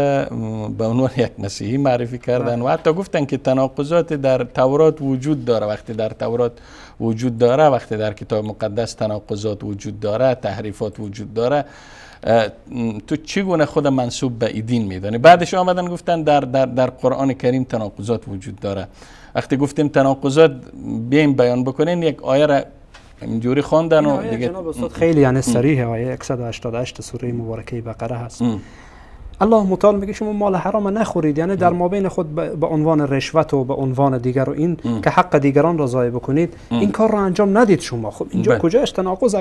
به عنوان یک مسیحی معرفی کردن و حتی گفتن که تناقضات در تورات وجود داره. وقتی در تورات وجود داره، وقتی در کتاب مقدس تناقضات وجود داره، تحریفات وجود داره، تو چگونه خود منسوب به دین میدانی؟ بعدش آمدن گفتن در در در قرآن کریم تناقضات وجود داره. وقتی گفتیم تناقضات بیایم بیان بکنین، یک آیه را اینجوری خواندن و دیگه جناب استاد خیلی یعنی صریحه. آیه 188 سوره مبارکه بقره هست. الله متعال میگه شما مال حرام نخورید، یعنی در مابین خود به عنوان رشوت و به عنوان دیگر و این که حق دیگران را ضایع بکنید، این کار را انجام ندید شما. خب اینجا کجاش تناقض؟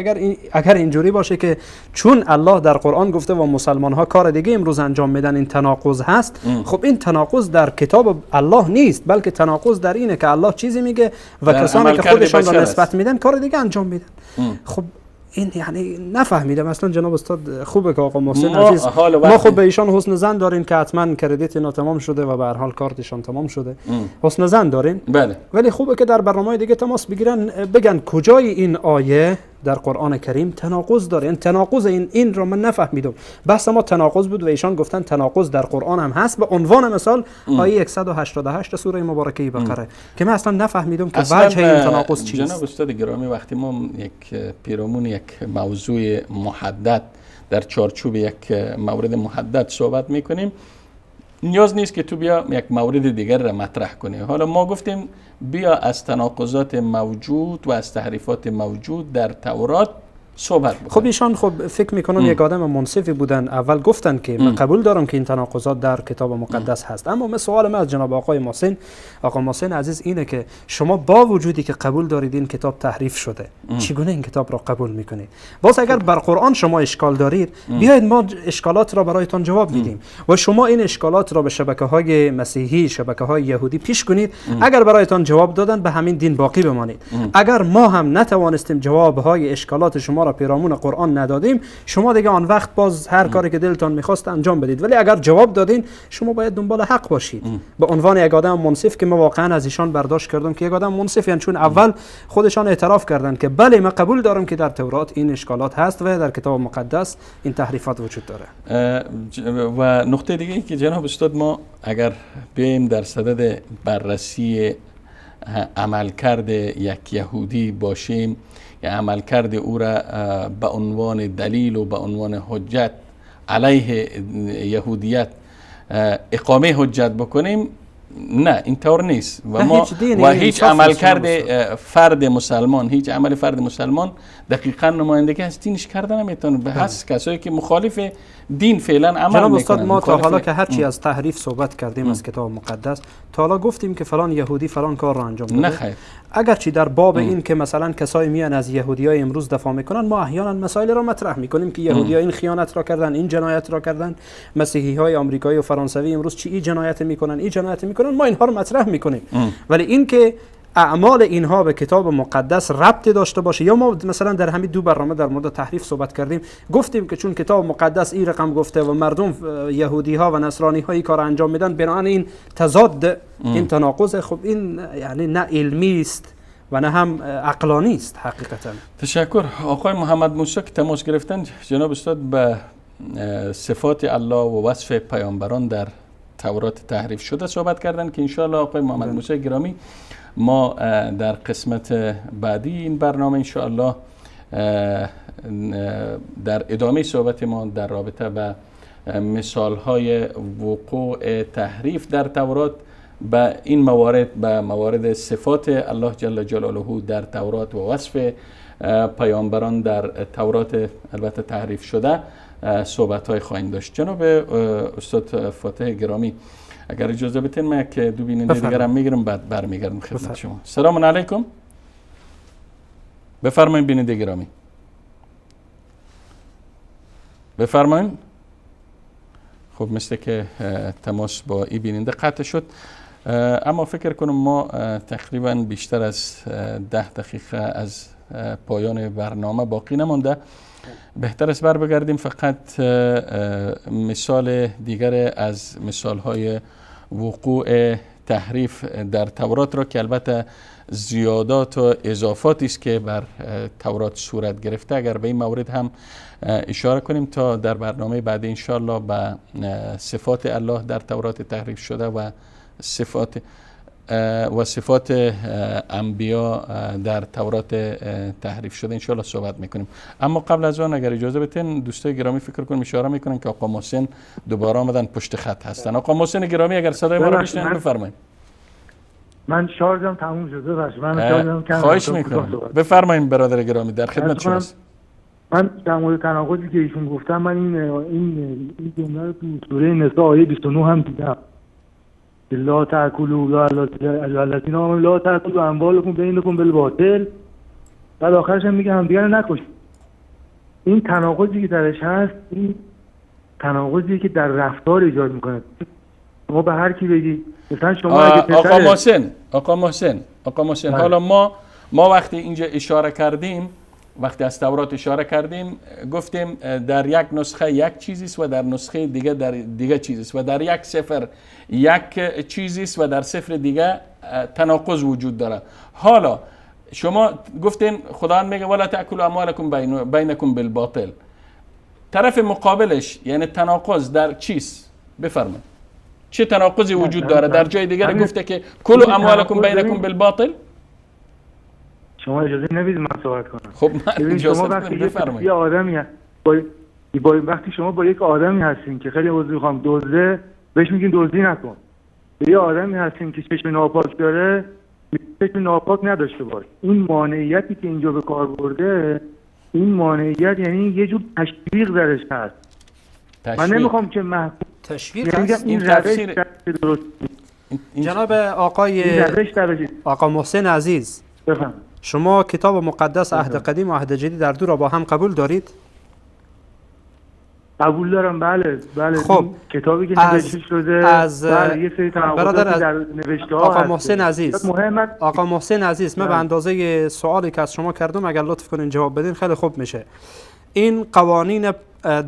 اگر اینجوری باشه که چون الله در قرآن گفته و مسلمان ها کار دیگه امروز انجام میدن، این تناقض هست. خب این تناقض در کتاب الله نیست، بلکه تناقض در اینه که الله چیزی میگه و کسانی که خودشان را نسبت میدن کار دیگه انجام میدن. خب این یعنی نفهمیدم اصلا جناب استاد. خوبه که آقا محسن عزیز، ما خب به ایشان حسن ظن داریم که حتما کردیت اینا تمام شده و به هر حال کارتشان تمام شده. حسن ظن داریم، بله. ولی خوبه که در برنامه دیگه تماس بگیرن، بگن کجای این آیه در قرآن کریم تناقض داره. این تناقض این رو من نفهمیدم. بحث ما تناقض بود و ایشان گفتن تناقض در قرآن هم هست، به عنوان مثال آیه 188 سوره مبارکه بقره که من اصلا نفهمیدم که وجه این تناقض چیست. جناب استاد گرامی، وقتی ما یک پیرامون یک موضوع محدد در چارچوب یک مورد محدد صحبت میکنیم، نیاز نیست که تو بیا یک مورد دیگر را مطرح کنی. حالا ما گفتیم بیا از تناقضات موجود و از تحریفات موجود در تورات صحبت بکنیم. خب ایشان خب فکر میکنم یک آدم منصفی بودن. اول گفتن که من قبول دارم که این تناقضات در کتاب مقدس هست، اما من سوال من از جناب آقای محسن، آقا محسن عزیز، اینه که شما با وجودی که قبول دارید این کتاب تحریف شده، چگونه این کتاب را قبول میکنید؟ باز اگر بر قرآن شما اشکال دارید، بیاید ما اشکالات را برایتان جواب میدیم و شما این اشکالات را به شبکه های مسیحی، شبکه های یهودی پیش کنید. اگر برایتان جواب دادن به همین دین باقی بمانید. اگر ما هم نتوانستیم جواب های اشکالات شما را پیرامون قرآن ندادیم، شما دیگه آن وقت باز هر کاری که دلتان میخواست انجام بدید. ولی اگر جواب دادین، شما باید دنبال حق باشید. به عنوان یک آدم منصف که ما واقعا از ایشان برداشت کردم که یک آدم منصف، یعنی چون اول خودشان اعتراف کردند که بله من قبول دارم که در تورات این اشکالات هست و در کتاب مقدس این تحریفات وجود داره. و نقطه دیگه که جناب استاد، ما اگر بیایم در صدد بررسی عملکرد یک یهودی باشیم، یا عملکرد او را به عنوان دلیل و به عنوان حجت علیه یهودیت اقامه حجت بکنیم، نه اینطور نیست. و ما و هیچ عملکرد فرد مسلمان، هیچ عمل فرد مسلمان دقیقا نمایندگی از دینش کرده نمیتونه. به هست کسایی که مخالف دین فعلا عمل میکنن. ما تا حالا که هرچی از تحریف صحبت کردیم از کتاب مقدس، تا حالا گفتیم که فلان یهودی فلان کار را انجام داده؟ نه خیر. اگرچه در باب این که مثلا کسایی میان از یهودیای امروز دفاع میکنن، ما احیانا مسائل را مطرح میکنیم که یهودی‌ها این خیانت را کردن، این جنایت را کردن، مسیحی‌های آمریکایی و فرانسوی امروز چی این جنایت میکنن، این جنایت میکنن، ما اینها رو مطرح میکنیم. ولی اینکه اعمال اینها به کتاب مقدس ربط داشته باشه، یا ما مثلا در همین دو برنامه در مورد تحریف صحبت کردیم، گفتیم که چون کتاب مقدس این رقم گفته و مردم یهودی ها و نصرانی ها این کار انجام میدن، بنابراین این تضاد، این تناقض، خب این یعنی نه علمی است و نه هم عقلانی است حقیقتا. تشکر. آقای محمد موسی که تماس گرفتن، جناب استاد به صفات الله و وصف پیامبران در تورات تحریف شده صحبت کردن که انشاءالله آقای محمد موسی گرامی ما در قسمت بعدی این برنامه انشاءالله در ادامه صحبت ما در رابطه به مثالهای وقوع تحریف در تورات به این موارد، به موارد صفات الله جل جلاله در تورات و وصف پیامبران در تورات البته تحریف شده صحبت های خواهیم داشت. جناب استاد فاتح گرامی، اگر اجازه بتین من یک دو بیننده دیگر هم میگیرم، بعد برمیگردم خدمت شما. سلام علیکم. بفرمایید بیننده گرامی. بفرمایید. خب مثل که تماس با این بیننده قطع شد، اما فکر کنم ما تقریبا بیشتر از 10 دقیقه از پایان برنامه باقی نمانده. بهتر است بر بگردیم فقط مثال دیگر از مثالهای وقوع تحریف در تورات را که البته زیادات و اضافاتی است که بر تورات صورت گرفته، اگر به این مورد هم اشاره کنیم تا در برنامه بعدی انشاءالله به صفات الله در تورات تحریف شده و صفات انبیا در تورات تحریف شده انشاءالله صحبت میکنیم. اما قبل از آن اگر اجازه بتین دوستای گرامی فکر کنم اشاره میکنن که آقا محسن دوباره آمدن پشت خط هستن. آقا محسن گرامی اگر صدای ما رو بشنوید بفرمایید. من شارژم تموم شده باشه. من شارژم کم. خواهش میکنم بفرمایید برادر گرامی، در خدمت شما هستم. من در مورد تناقضی که ایشون گفتم، من این جمله رو تو سوره نساء آیه 29 هم دیدم. لا تاکلوا الذین آمنوا لا تاکلوا اموالکم بینکم بالباطل، بعد آخرش هم میگه همدیگه رو نکشید. این تناقضی که درش هست، این تناقضی که در رفتار ایجاد میکنه. شما به هر کی بگی مثلا شما اگه آقا محسن حالا ما وقتی اینجا اشاره کردیم، وقتی از تورات اشاره کردیم، گفتیم در یک نسخه یک چیزی است و در نسخه دیگه در دیگه چیزی است و در یک سفر یک چیزی است و در سفر دیگه تناقض وجود داره. حالا شما گفتین خداوند میگه ولا تاکلوا اموالکم بینکم بالباطل، طرف مقابلش یعنی تناقض در چیست؟ بفرمایید چه تناقضی وجود داره؟ در جای دیگر گفته که کلوا اموالکم بینکم بالباطل. شما اجازه نمیدید من صحبت کنم. خب من اجازه میدم، بفرمایید. یه آدمی وقتی شما با یک آدمی هستین که خیلی عذر میخوام دزده، بهش میگیم دزدی نکن. به یه آدمی هستیم که چشم ناپاک داره، چشم ناپاک نداشته باش. این مانعیتی که اینجا به کار برده، این مانعیت یعنی یه جور تشویق درش هست. من نمیخوام که محکوم تشویق هست. این روش درست. جناب آقای آقا محسن عزیز، بفهم. شما کتاب مقدس عهد قدیم و عهد جدید در دو را با هم قبول دارید؟ قبول دارم، بله بله. خب کتابی که نوشته شده از بله یه سری تناقضات در نوشته ها. آقا محسن عزیز، آقا محسن عزیز، من به اندازه سوالی که از شما کردم اگر لطف کنین جواب بدین خیلی خوب میشه. این قوانین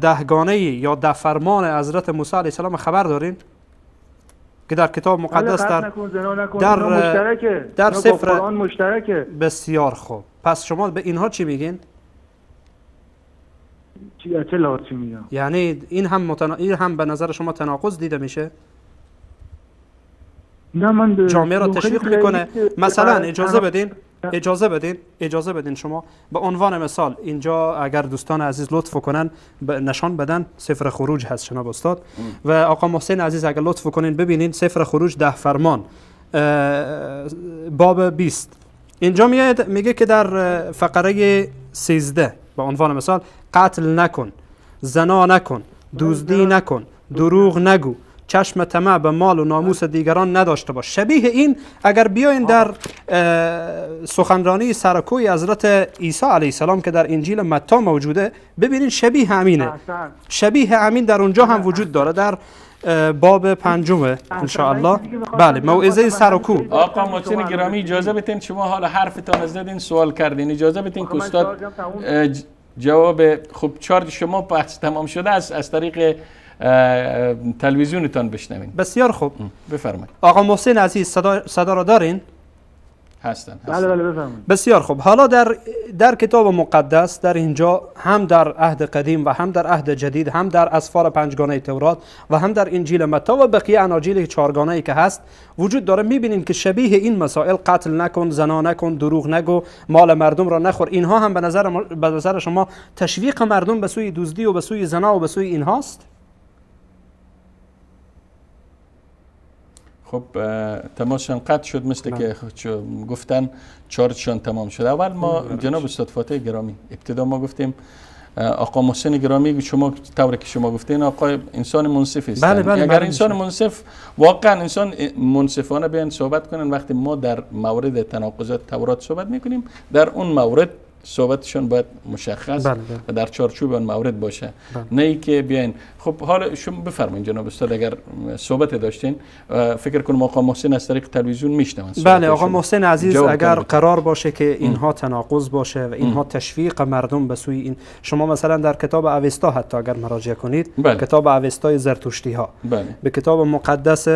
دهگانه یا ده فرمان حضرت موسی علیه السلام خبر دارین که در کتاب مقدس در در سفر مشترکه. بسیار خوب، پس شما به اینها چی میگین؟ چه لحاظی میگم؟ یعنی این هم این هم به نظر شما تناقض دیده میشه؟ نه، من جامعه را تشویق میکنه. مثلا اجازه بدین، اجازه بدین، اجازه بدین شما به عنوان مثال اینجا اگر دوستان عزیز لطف کنن نشان بدن سفر خروج هست جناب استاد و آقا محسن عزیز اگر لطف کنین ببینین سفر خروج ده فرمان باب 20 اینجا میاد میگه که در فقره 13 به عنوان مثال قتل نکن، زنا نکن، دزدی نکن، دروغ نگو، چشم طمع به مال و ناموس دیگران نداشته باش. شبیه این اگر بیاین در سخنرانی سرکوی حضرت عیسی علیه السلام که در انجیل متی موجوده ببینین شبیه همینه، شبیه همین در اونجا هم وجود داره در باب پنجمه انشاءالله. بله، موعظه سرکو. آقا محسن گرامی اجازه بدین، شما حالا حرفتان زدین سوال کردین، اجازه بدین که استاد جواب. خب چارج شما بحث تمام شده است، از طریق تلویزیونتان بشنوین. بسیار خوب، بفرمایید. آقا محسن عزیز صدا را دارین؟ هستن. بله بله بفرمایید. بسیار خوب. حالا در کتاب مقدس در اینجا هم در عهد قدیم و هم در عهد جدید، هم در اسفار پنجگانه تورات و هم در انجیل متی و بقیه اناجیل چهارگانه که هست وجود داره، میبینیم که شبیه این مسائل قتل نکن، زنا نکن، دروغ نگو، مال مردم را نخور، اینها هم به نظر شما تشویق مردم به سوی دزدی و به سوی زنا و به سوی اینهاست؟ خب تماسشان قطع شد، مثل که گفتن چارجشان تمام شد. اول ما جناب استاد فاتح گرامی ابتدا ما گفتیم آقا محسن گرامی شما طوری که شما گفتین آقا انسان منصف است. بله بله، اگر انسان منصف واقعا انسان منصفانه بیان صحبت کنن، وقتی ما در مورد تناقضات تورات صحبت میکنیم در اون مورد صحبتشون باید مشخص بله بله. و در چارچوب آن مورد باشه، بله. نه ای که بیاین. خب حالا شما بفرمایید جناب استاد اگر صحبت داشتین. فکر کنم آقا محسن از طریق تلویزیون میشنون. بله آقا محسن عزیز، اگر قرار باشه که اینها تناقض باشه و اینها تشویق مردم به سوی این، شما مثلا در کتاب اوستا حتی اگر مراجعه کنید، بله. کتاب اوستای زرتشتی ها، بله. به کتاب مقدس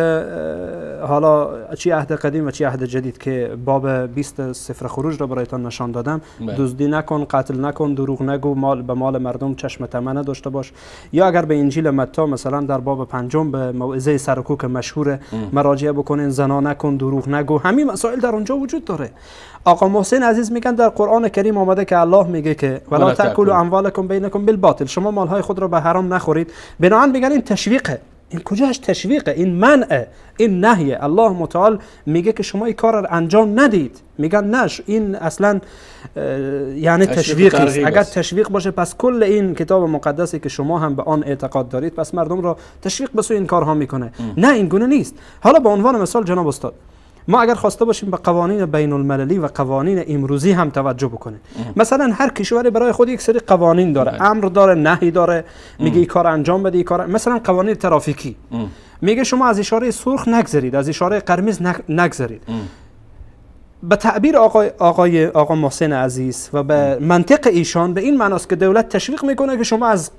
حالا چی عهد قدیم و چی عهد جدید که باب 20 سفر خروج را برایتان نشان دادم، بله. دزدی نکن، قتل نکن، دروغ نگو، مال به مال مردم چشم طمع نداشته باش. یا اگر به انجیل متی مثلا در باب پنجم به موعظه سرکو که مشهور مراجعه بکنین، زنا نکن، دروغ نگو، همین مسائل در اونجا وجود داره. آقا محسن عزیز میگن در قرآن کریم آمده که الله میگه که ولا تاکلوا اموالکم بینکم بالباطل، شما مالهای خود را به حرام نخورید. بنابراین میگن این تشویقه. این کجاش تشویقه؟ این منعه، این نهیه. الله متعال میگه که شما این کار را انجام ندید. میگن نه، این اصلا یعنی تشویق نیست. اگر تشویق باشه پس کل این کتاب مقدسی که شما هم به آن اعتقاد دارید پس مردم را تشویق به سوی این کارها میکنه. نه، این گونه نیست. حالا به عنوان مثال جناب استاد، ما اگر خواسته باشیم به قوانین بین المللی و قوانین امروزی هم توجه بکنیم، مثلا هر کشوری برای خود یک سری قوانین داره، امر داره، نهی داره، میگه این کار انجام بده، این کار. مثلا قوانین ترافیکی میگه شما از اشاره سرخ نگذرید، از اشاره قرمز نگذرید. به تعبیر آقا محسن عزیز و به منطق ایشان به این معناست که دولت تشویق میکنه که شما از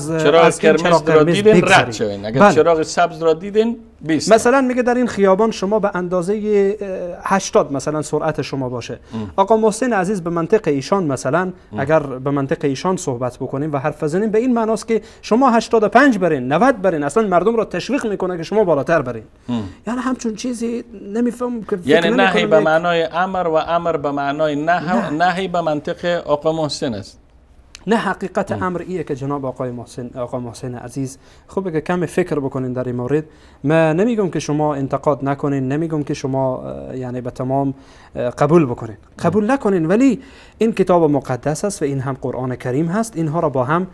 چراغ قرمز را دیدین رد شوین، اگر بله. چراغ سبز را دیدین 20. مثلا میگه در این خیابان شما به اندازه 80 مثلا سرعت شما باشه. آقا محسن عزیز به منطق ایشان مثلا اگر به منطق ایشان صحبت بکنیم و حرف بزنیم به این معناست که شما 85 برین، 90 برین، اصلا مردم را تشویق میکنه که شما بالاتر برین. یعنی همچون چیزی نمیفهم که یعنی نهی به معنای امر و امر به معنای نهی به منطق آقا محسن است. نه، حقیقت امر ایه که جناب آقای محسن، آقا محسن عزیز، خوبه که کم فکر بکنین در این مورد. من نمیگم که شما انتقاد نکنین، نمیگم که شما یعنی به تمام قبول بکنین، قبول نکنین، ولی این کتاب مقدس است و این هم قرآن کریم هست. اینها را با هم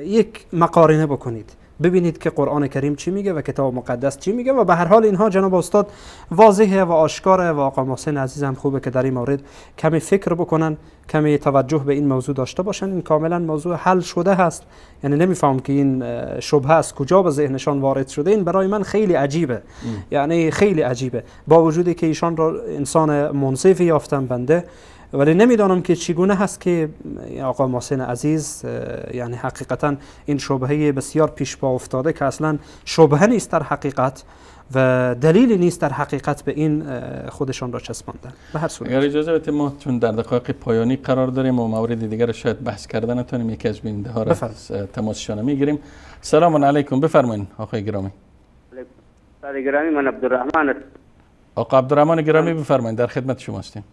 یک مقارنه بکنید، ببینید که قرآن کریم چی میگه و کتاب مقدس چی میگه. و به هر حال اینها جناب استاد واضحه و آشکاره و آقا محسن عزیز هم خوبه که در این مورد کمی فکر بکنن، کمی توجه به این موضوع داشته باشن. این کاملا موضوع حل شده هست، یعنی نمیفهم که این شبهه از کجا به ذهنشان وارد شده. این برای من خیلی عجیبه، یعنی خیلی عجیبه، با وجودی که ایشان را انسان منصفی یافتم بنده، ولی نمیدانم که چگونه هست که آقا محسن عزیز یعنی حقیقتا این شبهه بسیار پیش پا افتاده که اصلا شبهه نیست در حقیقت و دلیلی نیست در حقیقت، به این خودشان را چسباندن. به هر صورت اگر اجازه بدید ما چون در دقایق پایانی قرار داریم و مورد دیگر شاید بحث کردن نتونیم، یکی از بیننده ها را تماسشان میگیریم. سلام علیکم، بفرمایید آقای گرامی. استاد گرامی، من عبدالرحمن. آقا عبدالرحمن گرامی بفرمایید، در خدمت شما هستیم.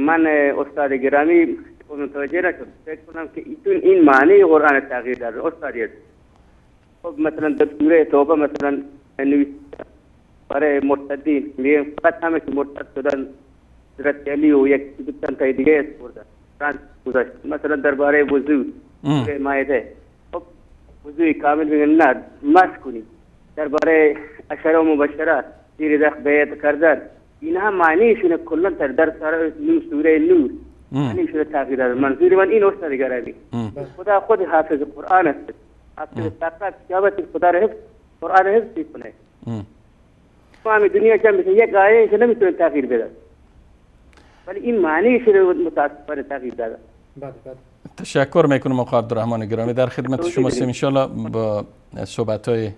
من استاد گرامی متوجه نشد، فکر کنم که ایتون این معنی قرآن تغییر داره استاد. خب مثلا در سوره توبه مثلا برای مرتدین میگه فقط همه که مرتد شدن حضرت علی و یک چند تا دیگه بردن گذاشت. مثلا درباره وضو سوره مائده، خب وضوی کامل میگه نه مس کنید. درباره عشره و مبشره زیر دخت بیعت کردن، اینها معنیشون کلا در سوره نور معنیشون تغییر داده. منظور من این استاد گرامی، خدا خود حافظ قرآن است، حافظ طاقت کتابت خدا را حفظ، قرآن حفظ میکنه. تمام دنیا جمع میشه یک آیه که نمیتونه تغییر بده، ولی این معنیش رو متاسفانه تغییر داده. بله بله، تشکر میکنم آقا عبدالرحمن گرامی، در خدمت شما هستیم ان شاءالله با صحبت های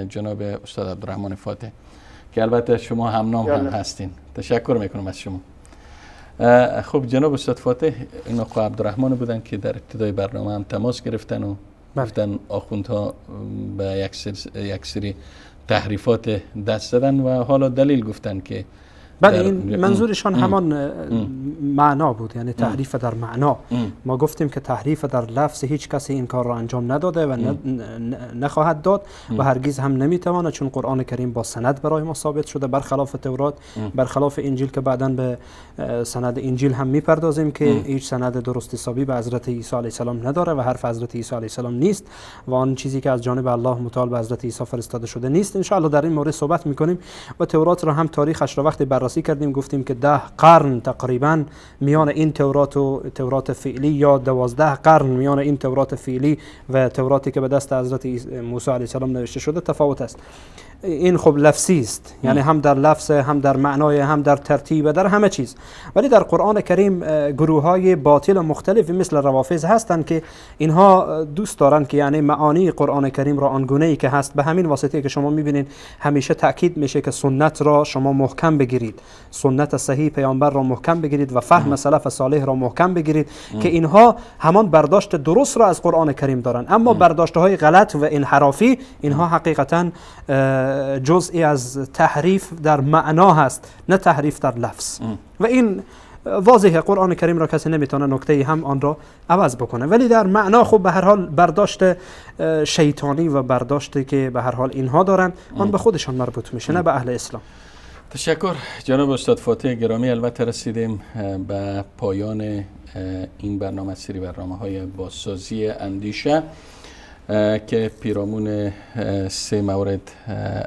جناب استاد عبدالرحمن فاتح که البته شما هم نام هم هستین. تشکر میکنم از شما. خب جناب استاد فاتح، این آقا عبدالرحمن بودن که در ابتدای برنامه هم تماس گرفتن و گفتن آخوندها به یک سری تحریفات دست زدن و حالا دلیل گفتن که بله، این منظورشان همان معنا بود، یعنی تحریف در معنا. ما گفتیم که تحریف در لفظ هیچ کسی این کار را انجام نداده و نخواهد داد و هرگز هم نمیتواند، چون قرآن کریم با سند برای ما ثابت شده، برخلاف تورات، برخلاف انجیل که بعداً به سند انجیل هم میپردازیم که هیچ سند درست حسابی به حضرت عیسی علیه السلام نداره و حرف حضرت عیسی علیه السلام نیست و آن چیزی که از جانب الله متعال به حضرت عیسی فرستاده شده نیست. ان شاء الله در این مورد صحبت میکنیم و تورات را هم تاریخش را وقتی بررسی کردیم گفتیم که 10 قرن تقریبا میان این تورات و تورات فعلی، یا 12 قرن میان این تورات فعلی و توراتی که به دست حضرت موسی علیه السلام نوشته شده تفاوت است. این خب لفظی است، یعنی هم در لفظ، هم در معنای، هم در ترتیب، در همه چیز. ولی در قرآن کریم گروه های باطل مختلفی مثل روافض هستند که اینها دوست دارند که یعنی معانی قرآن کریم را آنگونه ای که هست، به همین واسطه که شما میبینید همیشه تاکید میشه که سنت را شما محکم بگیرید، سنت صحیح پیامبر را محکم بگیرید و فهم سلف صالح را محکم بگیرید که اینها همان برداشت درست را از قرآن کریم دارند. اما برداشت های غلط و انحرافی اینها حقیقتا جزئی از تحریف در معنا هست، نه تحریف در لفظ. و این واضحه، قرآن کریم را کسی نمیتونه نکته هم آن را عوض بکنه، ولی در معنا خب به هر حال برداشت شیطانی و برداشتی که به هر حال اینها دارن آن به خودشان مربوط میشه، نه به اهل اسلام. تشکر جناب استاد فاتح گرامی. البته رسیدیم به پایان این برنامه، سری برنامه های بازسازی اندیشه که پیرامون 3 مورد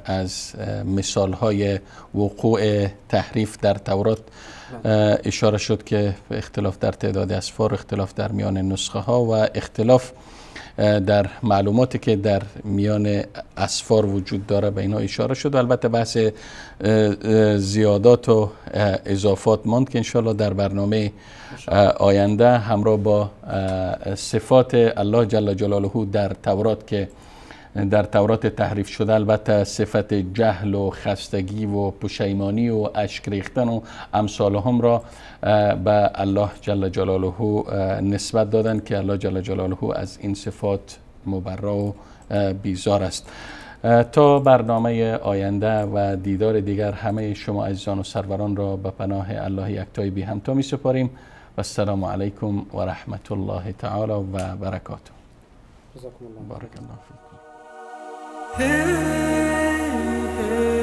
از مثال های وقوع تحریف در تورات اشاره شد که اختلاف در تعداد اسفار، اختلاف در میان نسخه ها و اختلاف در معلوماتی که در میان اسفار وجود داره به اینها اشاره شد. البته بحث زیادات و اضافات ماند که انشالله در برنامه آینده همراه با صفات الله جل جلاله در تورات که در تورات تحریف شده، البته صفت جهل و خستگی و پشیمانی و اشک ریختن و امثال هم را به الله جل جلاله نسبت دادن که الله جل جلاله از این صفات مبرا و بیزار است. تا برنامه آینده و دیدار دیگر همه شما عزیزان و سروران را به پناه الله یکتای بی همتا می سپاریم. و السلام علیکم و رحمت الله تعالی و برکاته. جزاکم الله. بارک الله فیکم.